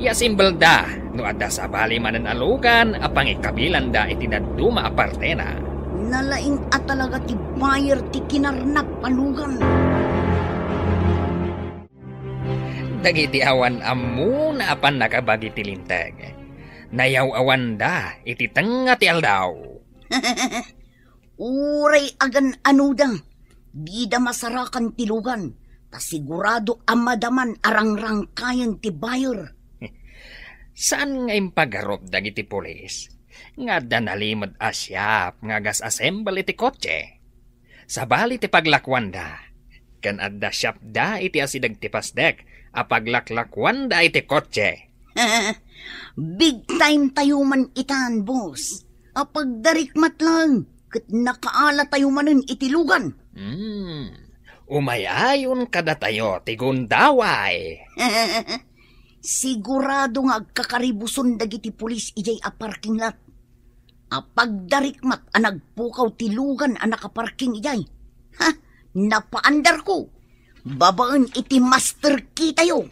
Iasimbelda no adda sabali manen a lugan a pangikabilanda iti dadduma a partena. Nalaing a talaga ti buyer ti kinarnap a lugan. Dagiti awan ammona a pannakabagi ti linteg, nayaw-awanda iti tengnga ti aldaw. Uray agan-anoda, dida masarakan ti lugan, ta sigurado a madaman a rangrangkayen ti buyer. Saan nga impagarup dagiti pulis nga adda nalimed a shop nga agas-assemble iti kotse? Sabali ti paglakuanda, ken adda shopda iti asideg ti pasdek a paglaklakuanda iti kotse. Big time tayo man itan, boss. Apagdarikmat lang, ket nakaala tayo manen iti lugan. Hmm. Umay-ayon kadatayo ti gundaway. Sigurado nga agkakaribuson dagiti pulis idiay a parking lot. Apagdarikmat a nagpukaw ti lugan a nakaparking idiay. Ha? Napaandarko. Babaen iti master key tayo.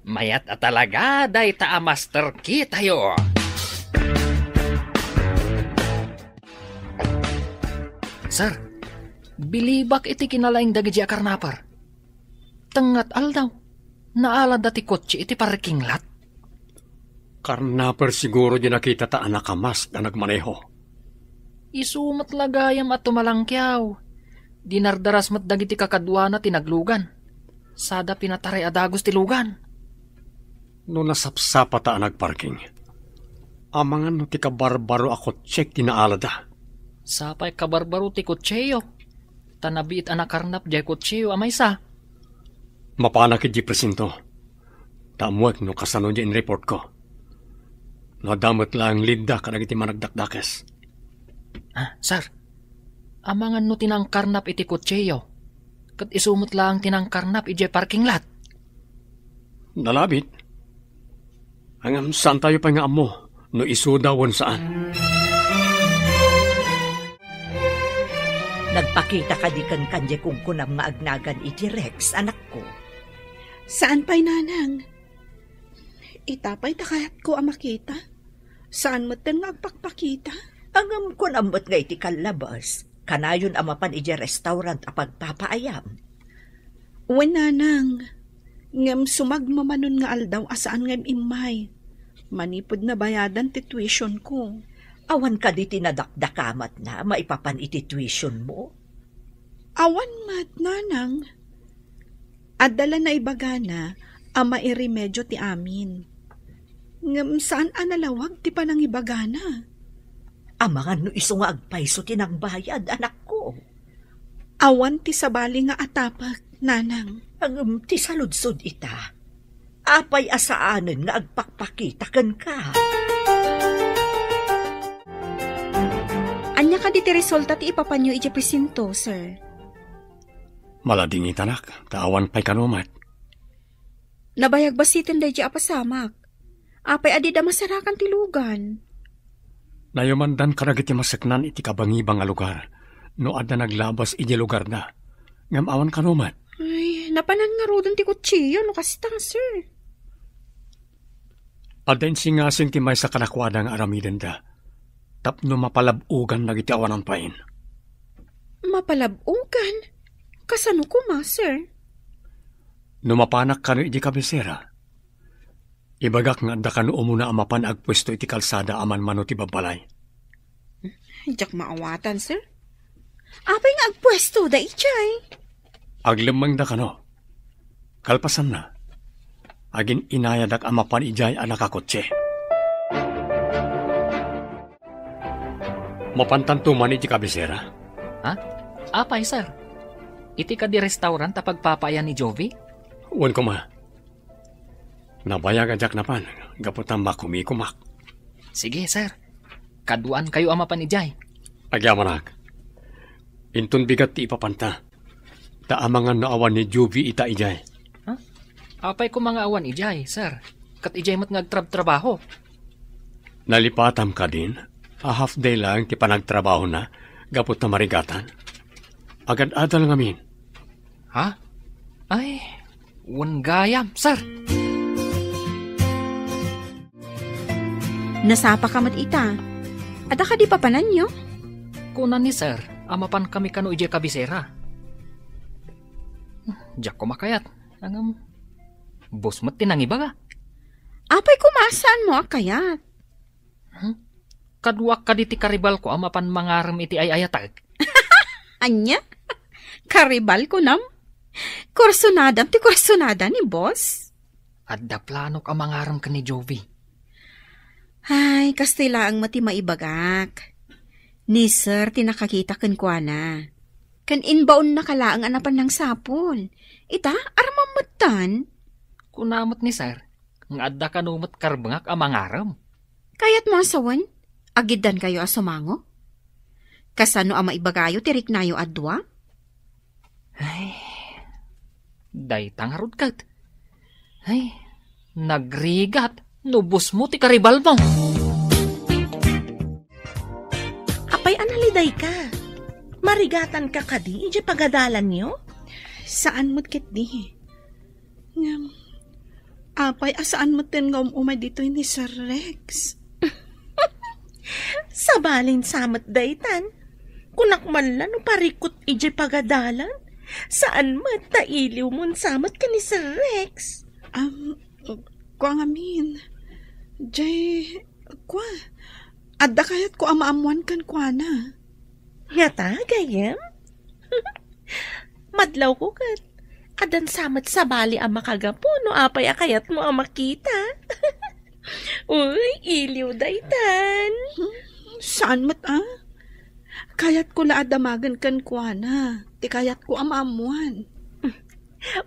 Mayat a talaga dayta a master key tayo. Sir, bilibak iti kinalaing dagiti a karnaper. Tengnga ti aldaw, naalada ti kotse iti parking lot. Karnaper siguro di nakita ta a nakamask a nagmaneho. Isu met la gayam a tumalangkiaw. Dinardaras met dagiti kakaduana ti naglugan. Sada pinataray a dagus ti lugan. No nasapsapata a nagparking, amangan no ti kabarbaro a kotsek ti naalada. Sapay kabarbaro ti kotseyo, ta nabiit a nakarnap diay kotseyo a maysa. Mapanak idiay presinto. Ta ammoek no kasano diay inreportko. No adda met laeng leadda kadagiti managdakdakes. Ah, sir, amangan no ti nangkarnap iti kotseyo, ket isu met laeng ti nangkarnap idiay parking lot. Nalabit. Ngem saantayo pay nga ammo no isuda wen saan. Nagpakita kadi kenka diay kunkunam nga agnagan iti Rex, anakko? Saan pay, nanang. Ita pay ti kayatko a makita. Saan metten nga agpakpakita? Ngem kunam met nga iti kallabas, kanayon a mapan idiay restaurant a pagpapaayam. Wen, nanang. Ngem sumagmamanon nga aldaw a saan nga im-immay. Manipud nabayadan ti tuitionko. Awan kadi ti nadakdakamatna maipapan iti tuitionmo? Awan met, nanang. Adda la naibagana a mairemedio ti amin. Ngem saan a nalawag ti panangibagana. Amangan no isu nga agpayso ti nangbayad, anakko. Awan ti sabali nga atapek, nanang. Ngem ti saludsod ita, apay a saanen nga agpakpakita kenka? Ania kadi ti resulta ti ipapanyo idiay presinto, sir? Maladingitanak, ta awan pay kano met. Nabayag basiten daydi a pasamak. Apay a dida masarakan ti lugan? Nayamandan kadagiti maseknan iti kabangibang a lugar no adda naglabas idiay lugarda. Ngem awan kano met. Ay, napanan ngaruden ti kutsiyo no kasta, sir. Adda insingasing ti maysa kadakuada nga aramidenda tapno mapalab-ogan dagiti awanan pain. Mapalab-ogan? Kasano koma, sir? No mapanak kano idiay kabisera, ibagak nga adda kano umuna a mapan agpuesto iti kalsada a manmano ti babbalay. Diak maawatan, sir. Apay nga agpuestoda idiay? Aglemmengda kano. Kalpasanna, agin-inayadak a mapan idiay a nakakotse. Mapantanto man iti kabisera? Ha? Apay, sir? Iti kadi restaurant a pagpapaayan ni Jovi? Wen koma. Nabayag a diak napan, gapu ta makumikumak. Sige, sir. Kaduaankayo a mapan idiay. Agyamanak. Inton bigat ti ipapanta. Ta amangan no awan ni Juvie ita idiay. Ha? Apay koma nga awan idiay, sir? Ket idiay met nga agtrabtrabaho. Nalipatam kadin a half day laeng ti panagtrabahona gapu ta marigatan. Agad-adal ngamin. Ha? Ay, wen gayam, sir. Nasapa ka met ita. Adda kadi papananyo? Kuna ni sir a mapankami kano idiay kabisera. Diak koma kayat. Ngem, boss met ti nangibaga. Apay koma saanmo a kayat? Hmm? Kaduak kadi ti karibalko a mapan mangarem iti ay-ayatek. Ania? Karibal kunam? Kursunadam ti kursunada ni boss? Adda planok a mangarem ken ni Jovi. Ay, kastoy laeng met ti maibagak. Ni sir ti nakakita kenkuana. Ken imbaonnaka laeng a napan nangsapul. Ita, aramam metten. Kuna met ni sir nga adda kano met karbengak a mangarem. Kayatmo a sawen, agiddankayo a sumango? Kasano a maibagayo ti riknayo a dua? Ay, dayta ngarud ket. Ay, nagrigat no boss mo ti karibalmo. Apay a nalidayka? Marigatanka kadi idiay pagadalanyo? Saan met ketdi. Ngem, apay a saan metten nga um-umay ditoy ni Sir Rex? Sabalin sa met daytan. Kunak man la no parikut idiay pagadalan. Saan met ta iliwmon sa met ken ni Sir Rex? Am, kua ngamin. Jay, kua, adda kayatko a maammoan kenkuana. Ngata, gayyem? Madlawko ket addan sa met sabali a makagapu no apay a kayatmo a makita. Uy, iliw daytan. Hmm, saan met a? Kayatko la a damagen kenkuana ti kayatko a maammoan.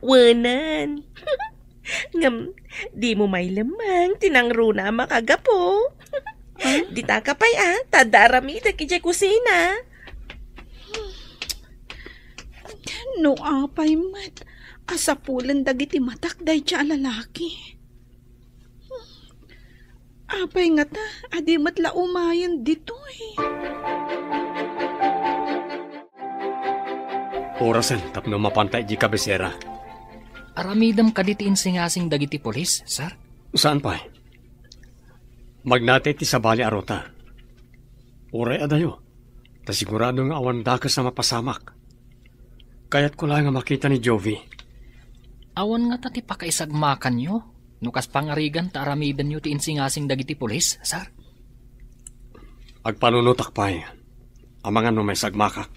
Wenan. Ngem, dimo mailemmeng ti nangruna a makagapu. Ah? Ditaka pay a, ta adda aramidek idiay kusina. No apay met a sapulen dagiti matak daydiay a lalaki. Apay ngata a di met la umayen ditoy? Orasen tapno mapanta idiay kabisera. Aramidem kadi ti insingasing dagiti pulis, sir? Saan pay? Magnatay ti sabali a ruta. Uray adayo, ta sigurado nga awan dakes a mapasamak. Kayatko laeng a makita ni Jovi. Awan ngata ti pakaisagmakanyo no kas pangarigan ta aramidenyo ti insingasing dagiti pulis, sir? Agpanunotak pay. Amangan no maisagmakak.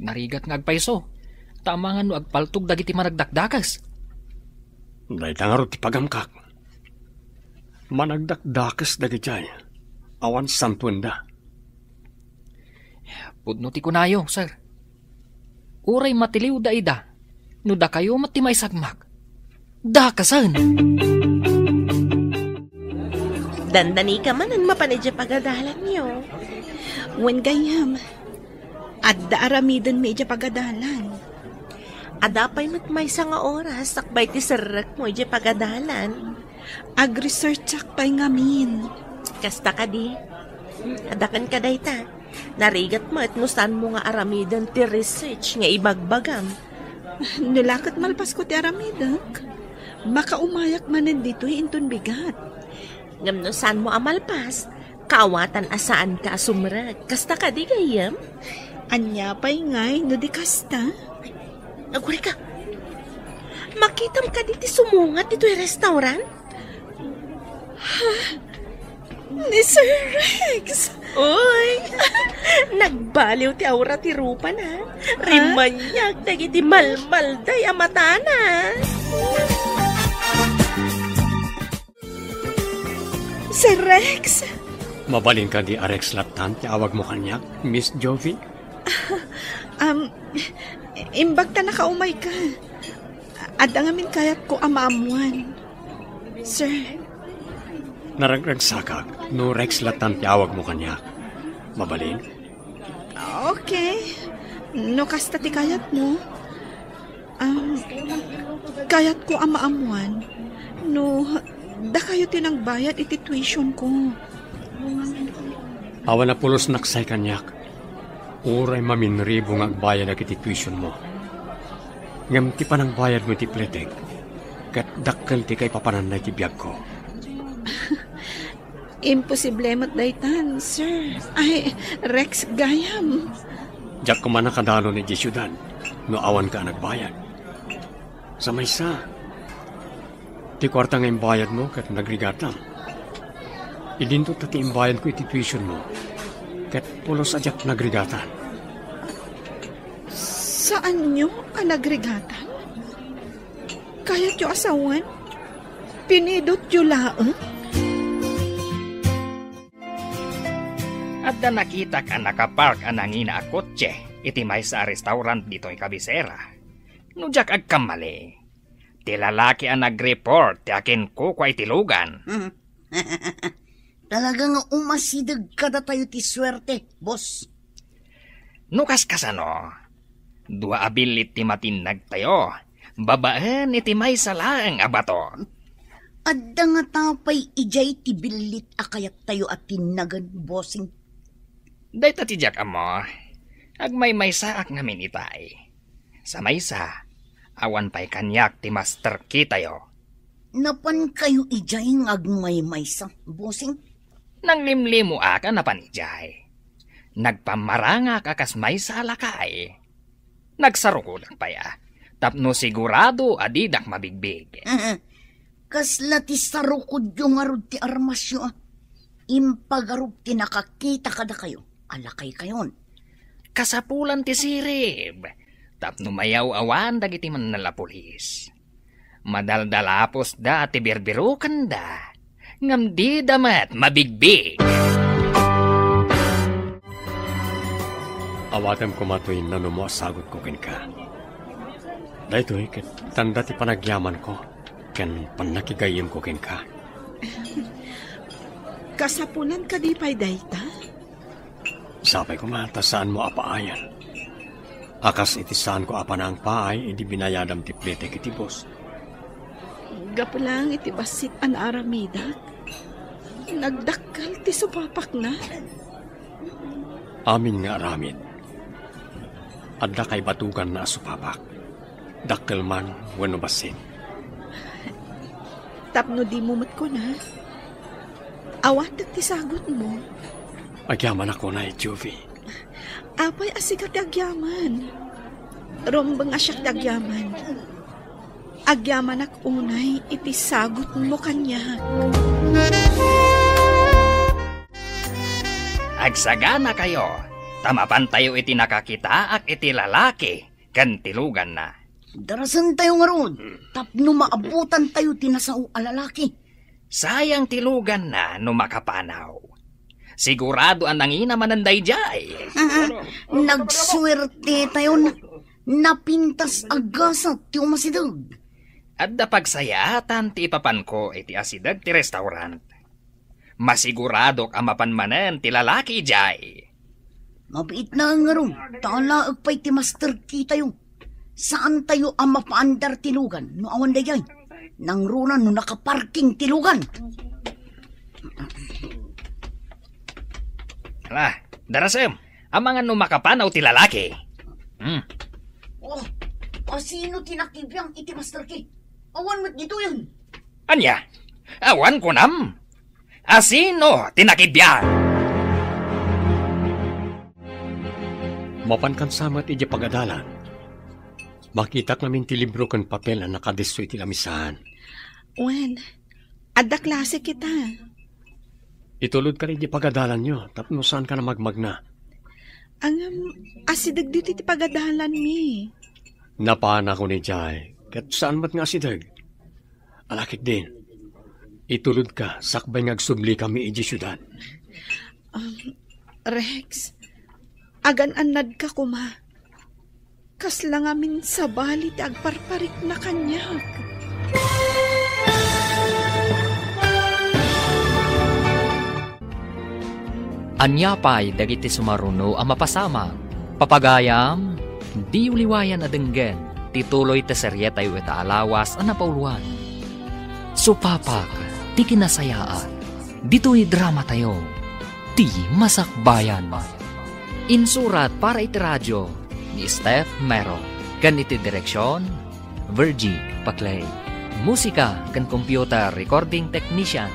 Narigat nga agpayso, ta amangan no agpaltog dagiti managdakdakes. Dayta ngarud ti pagamkak. Managdakdakes dagiti ay awan santuenda. Pudno ti kunayo, sir. Uray matiliwda ida, no dakayo met ti maisagmak, dakesen. Dandanika manen mapan idiay pagadalanyo. Wen gayam, adda aramidenmi idiay pagadalan. Adda pay met maysa nga oras sakbay ti serrekmo idiay pagadalan. Agresearchak pay ngamin. Kasta kadi? Adda kenka dayta. Narigat met no saanmo nga aramiden ti research nga ibagbagam. No la ket malpasko ti aramidek, makaumayak manen ditoy inton bigat. Ngem no saanmo a malpas, kaawatan a saanka a sumrek. Kasta kadi, gayyem? Ania pay ngay no di kasta? Agurayka, makitam kadi ti sumungat ditoy restaurant? Ha? Ni Sir Rex! Uy! Nagbaliw ti aura ti rupana. Rimaniag dagiti malmalday a matana. Sir Rex! Mabalin kadi a Rex lattan ti awagmo kaniak, Miss Jovi? Um, imbag ta nakaumayka. Adda ngamin kayatko a maammuan. Sir. Naragragsakak no Rex lattan ti awagmo kaniak. Mabalin? Okay. No kasta ti kayatmo. Um, kayatko a maammuan no dakayo ti nangbayad iti tuition ko. Awan a pulosnak say kaniak. Uray maminribo nga agbayadak iti tuitionmo. Ngem ti panangbayadmo iti pletek, ket dakkel ti kaipapananna iti biagko. Imposible met daytan, sir. Ay, Rex gayam. Diak koma nakadalon idiay siudad no awanka a nagbayad. Sa maysa, ti kuarta nga imbayadmo ket nagrigatan. Idinto ta ti imbayadko iti tuitionmo, ket pulos a diak nagrigatan. Saanyo a nagrigatan? Kayatyo a sawen? Pinidotyo laeng? Adda nakitak a nakapark a nangina a kotse iti maysa a restaurant ditoy kabisera. No diak agkammali, ti lalaki a nag-report ti akinkukua iti lugan. Hmm. Talaga nga umasideg kadatayo ti suerte, boss. No kaskasano, dua a billit ti matinnagtayo, babaen iti maysa laeng a bato. Adda ngata pay idiay ti billit a kayattayo a tinnagen, bossing? Dayta ti diak ammo. Agmaymaysaak ngamin itay. Sa maysa, awan pay kaniak ti master key tayo. Napankayo idiay nga agmaymaysa, bossing? Nanglimlimoak a napan idiay. Nagpammarangak a kas maysa a lakay. Nagsarukodak pay a, tapno sigurado a didak mabigbig. Kasla ti sarukodyo ngarud ti armasyo a. Impagarup ti nakakita kadakayo a lakaykayon. Kasapulan ti sirib, tapno mayaw-awan dagiti mannalapulis. Madaldalapusda ti birbirukenda, ngem dida met mabigbig. Awatem koma toy nanumo a sagutko kenka. Daytoy ket tanda ti panagyamanko ken pannakigayyemko kenka. Kasapulan kadi pay dayta? Sapay koma ta saanmo a paayan. A kas iti saanko a panangpaay idi binayadam ti pletek iti boss. Gapu lang iti bassit a naaramidak, nagdakkel ti supapakna. Amin nga aramid, adda kaibatuganna a supapak. Dakkel man wenno bassit. Tapno dimo met kuna, awatek ti sagutmo. Agyamanak unay, Juvie. Apay a sika ti agyaman? Rumbeng a siak ti agyaman. Agyamanak unay iti sagutmo kaniak. Agsaganakayo, ta mapantayo iti nakakitaak iti lalaki ken ti luganna. Darasentayo ngarud, tapno maabutantayo ti nasao a lalaki. Sayang ti luganna no makapanaw. Sigurado a nangina manen daydiay. Nagsuertetayon. Napintas a gasat ti umasideg. Adda pagsayaatan ti ipapanko iti asideg ti restaurant. Masiguradok a mapan manen ti lalaki idiay. Mabiit na ngarud, talaek pay ti master key tayo. Saan tayo a mapaandar ti lugan no awan daydiay? Nangruna no nakaparking ti lugan. Ala, darasem, amangan no makapanaw ti lalaki. Hmm. Oh, asino ti nakibiang iti master key? Awan met ditoyen. Ania? Awan kunam? Asino ti nakibiang? Mapan kansa met idiay pagadalan. Makitak ngamin ti libro ken papel a nakadisso iti lamisaan. Wen, adda klase kita. Itulod ka idiay pagadalanyo tapno saan ka na magmagna. Ngem, asideg ditoy ti pagadalanmi. Napanak idiay, ket saan met nga asideg? Ala ketdin, itulod ka sakbay nga agsubli kami idiay siudad. Um, Rex, agan-annadka koma. Kasla ngamin sabali ti agparparikna kaniak. Ania pay dagiti sumaruno a mapasamak? Papagayam, diyo liwayan a denggen ti tuloy ti serietayo ita a lawas a napauloan. Supapak ti kinasayaat ditoy dramatayo, Ti Masakbayan. Insurat para iti radio ni Steph Mero, ken iti direksion, Virgie Paclay. Musika ken computer recording technician,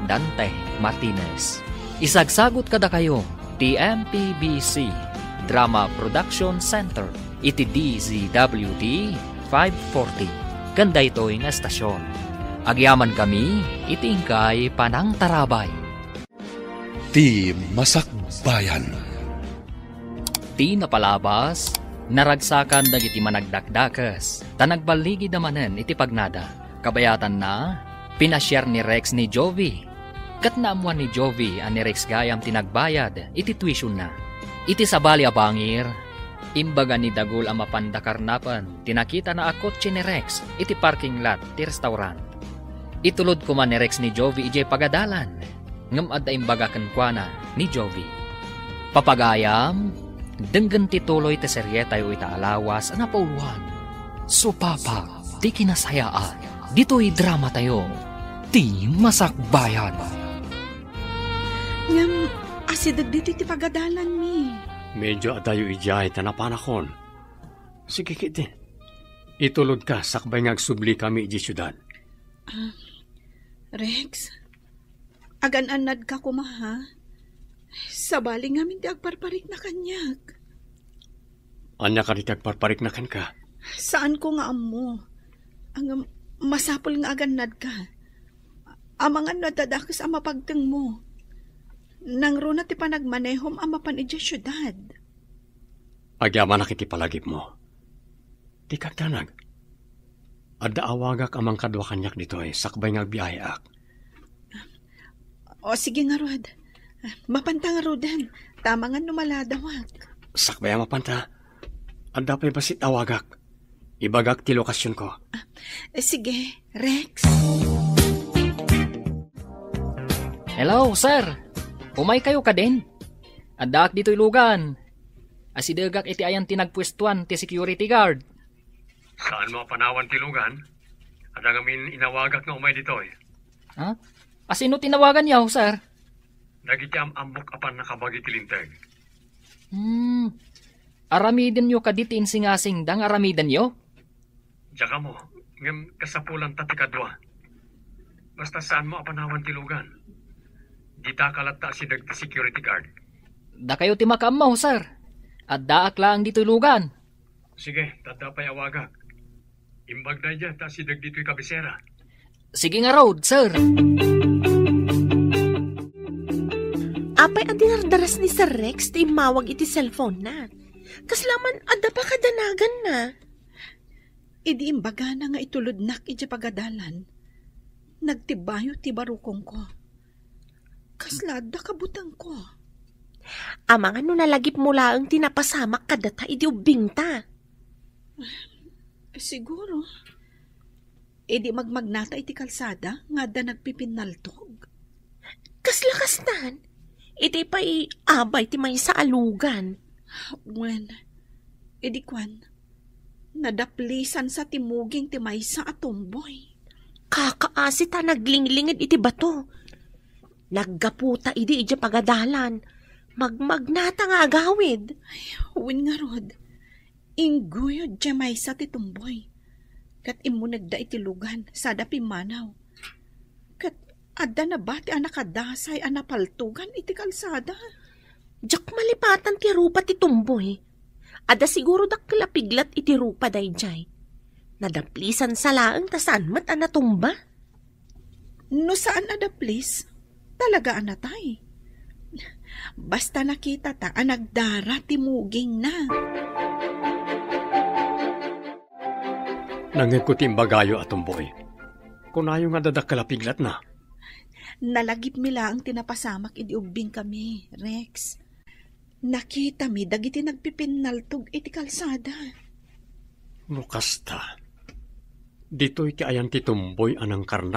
Dante Martinez. Isagsagut kadakayo ti M P B C Drama Production Center iti D Z W T five forty ken daytoy nga estasion. Agyamankami iti inkay panangtarabay. Ti Masakbayan. Ti napalabas, naragsakan dagiti managdakdakes, ta nagballigida manen iti pagnada. Kabayatanna, pinasiar ni Rex ni Jovi. Ket naammuan ni Jovi a ni Rex gayam ti nagbayad iti tuitionda. Iti sabali a bangir, imbaga ni Dagul a mapanda karnapen ti nakitana a kotse ni Rex iti parking lot ti restaurant. Itulod koma ni Rex ni Jovi idiay pagadalan, ngem adda imbaga kenkuana ni Jovi. Papagayam, denggen ti tuloy ti serietayo ita a lawas a napauloan. Supapak ti kinasayaat ditoy dramatayo, Ti Masakbayan. Ngem, asideg ditoy ti pagadalanmi. Medyo adayo idiay ta napanakon. Sige, ketdin. Itulod ka sakbay nga agsubli kami idiay siudad. Ah, Rex, agan-annadka koma, ha? Sabali ngamin ti agparparikna kaniak. Ania kadi ti agparparikna kenka? Saanko nga ammo. Ang masapul nga agannadka. Amangan no adda dakes a mapagtengmo. Nangruna ti panagmanehom a mapan idiay siudad. Agyamanak iti palagipmo. Dika agdanag. Adda awagak a mangkadua kaniak ditoy sakbay nga agbiaheak. O, sige ngarud. Mapanta ngaruden. Tamangan no maladawak. Sakbay a mapanta. Adda pay bassit awagak. Ibagak ti lokasionko. Eh, sige, Rex. Hello, sir. Umay kayo kadin? Addaak ditoy lugan. Asidegak iti ayan ti nagpuestuan ti security guard. Saanmo a panawan ti lugan? Adda ngamin inawagak nga umay ditoy. Ha? Asino ti nawaganyo, sir? Dagiti am-ammok a pannakabagi ti linteg. Hmm. Aramidenyo kadi ti insingasingda nga aramidenyo? Diak ammo, ngem kasapulanta ti kadua. Basta saanmo a panawan ti lugan. Dita ka latta asideg ti security guard. Dakayo ti makaammo, sir. Addaak laeng ditoy lugan. Sige, ta adda pay awagak. Imbag daydiay ta asideg ditoy kabisera. Sige ngarud, sir. Apay a dinardaras ni Sir Rex ti immawag iti cellphone-na? Kasla man adda pakadanaganna. Idi imbagana nga itulodnak idiay pagadalan, nagtibbayo ti barukongko. Kasla adda kabutengko. Amangan no nalagipmo laeng ti napasamak kadata idi ubbingta. Siguro. Idi magmagnata iti kalsada nga adda nagpipinnaltog. Kasla kastan? Iti pay abay ti maysa a lugan. Wen, idi kuan, nadaplisansa ti muging ti maysa a tumboy. Kakaasi ta naglinglinged iti bato. Naggaputa idi idiay pagadalan. Magmagnata nga agawid. Wen ngarud, ingguyod diay maysa ti tumboy. Ket immunegda iti lugan, sada pimmanaw. Ket adda nabati a nakadasay a napaltugan iti kalsada. Diak malipatan ti rupa ti tumboy. Adda siguro dakkel a piglat iti rupa daydiay. Nadaplisansa laeng ta saan met a natumba. No saan a daplis, talaga a natay. Basta nakitata a nagdara ti mugingna. Nangngegko ti imbagayo a tumboy. Kunayo nga adda dakkel a piglatna. Nalagipmi laeng ti napasamak idi ubbingkami, Rex. Nakitami dagiti nagpipinnaltog iti kalsada. No kasta, ditoy ti ayan ti tumboy a nangkarnap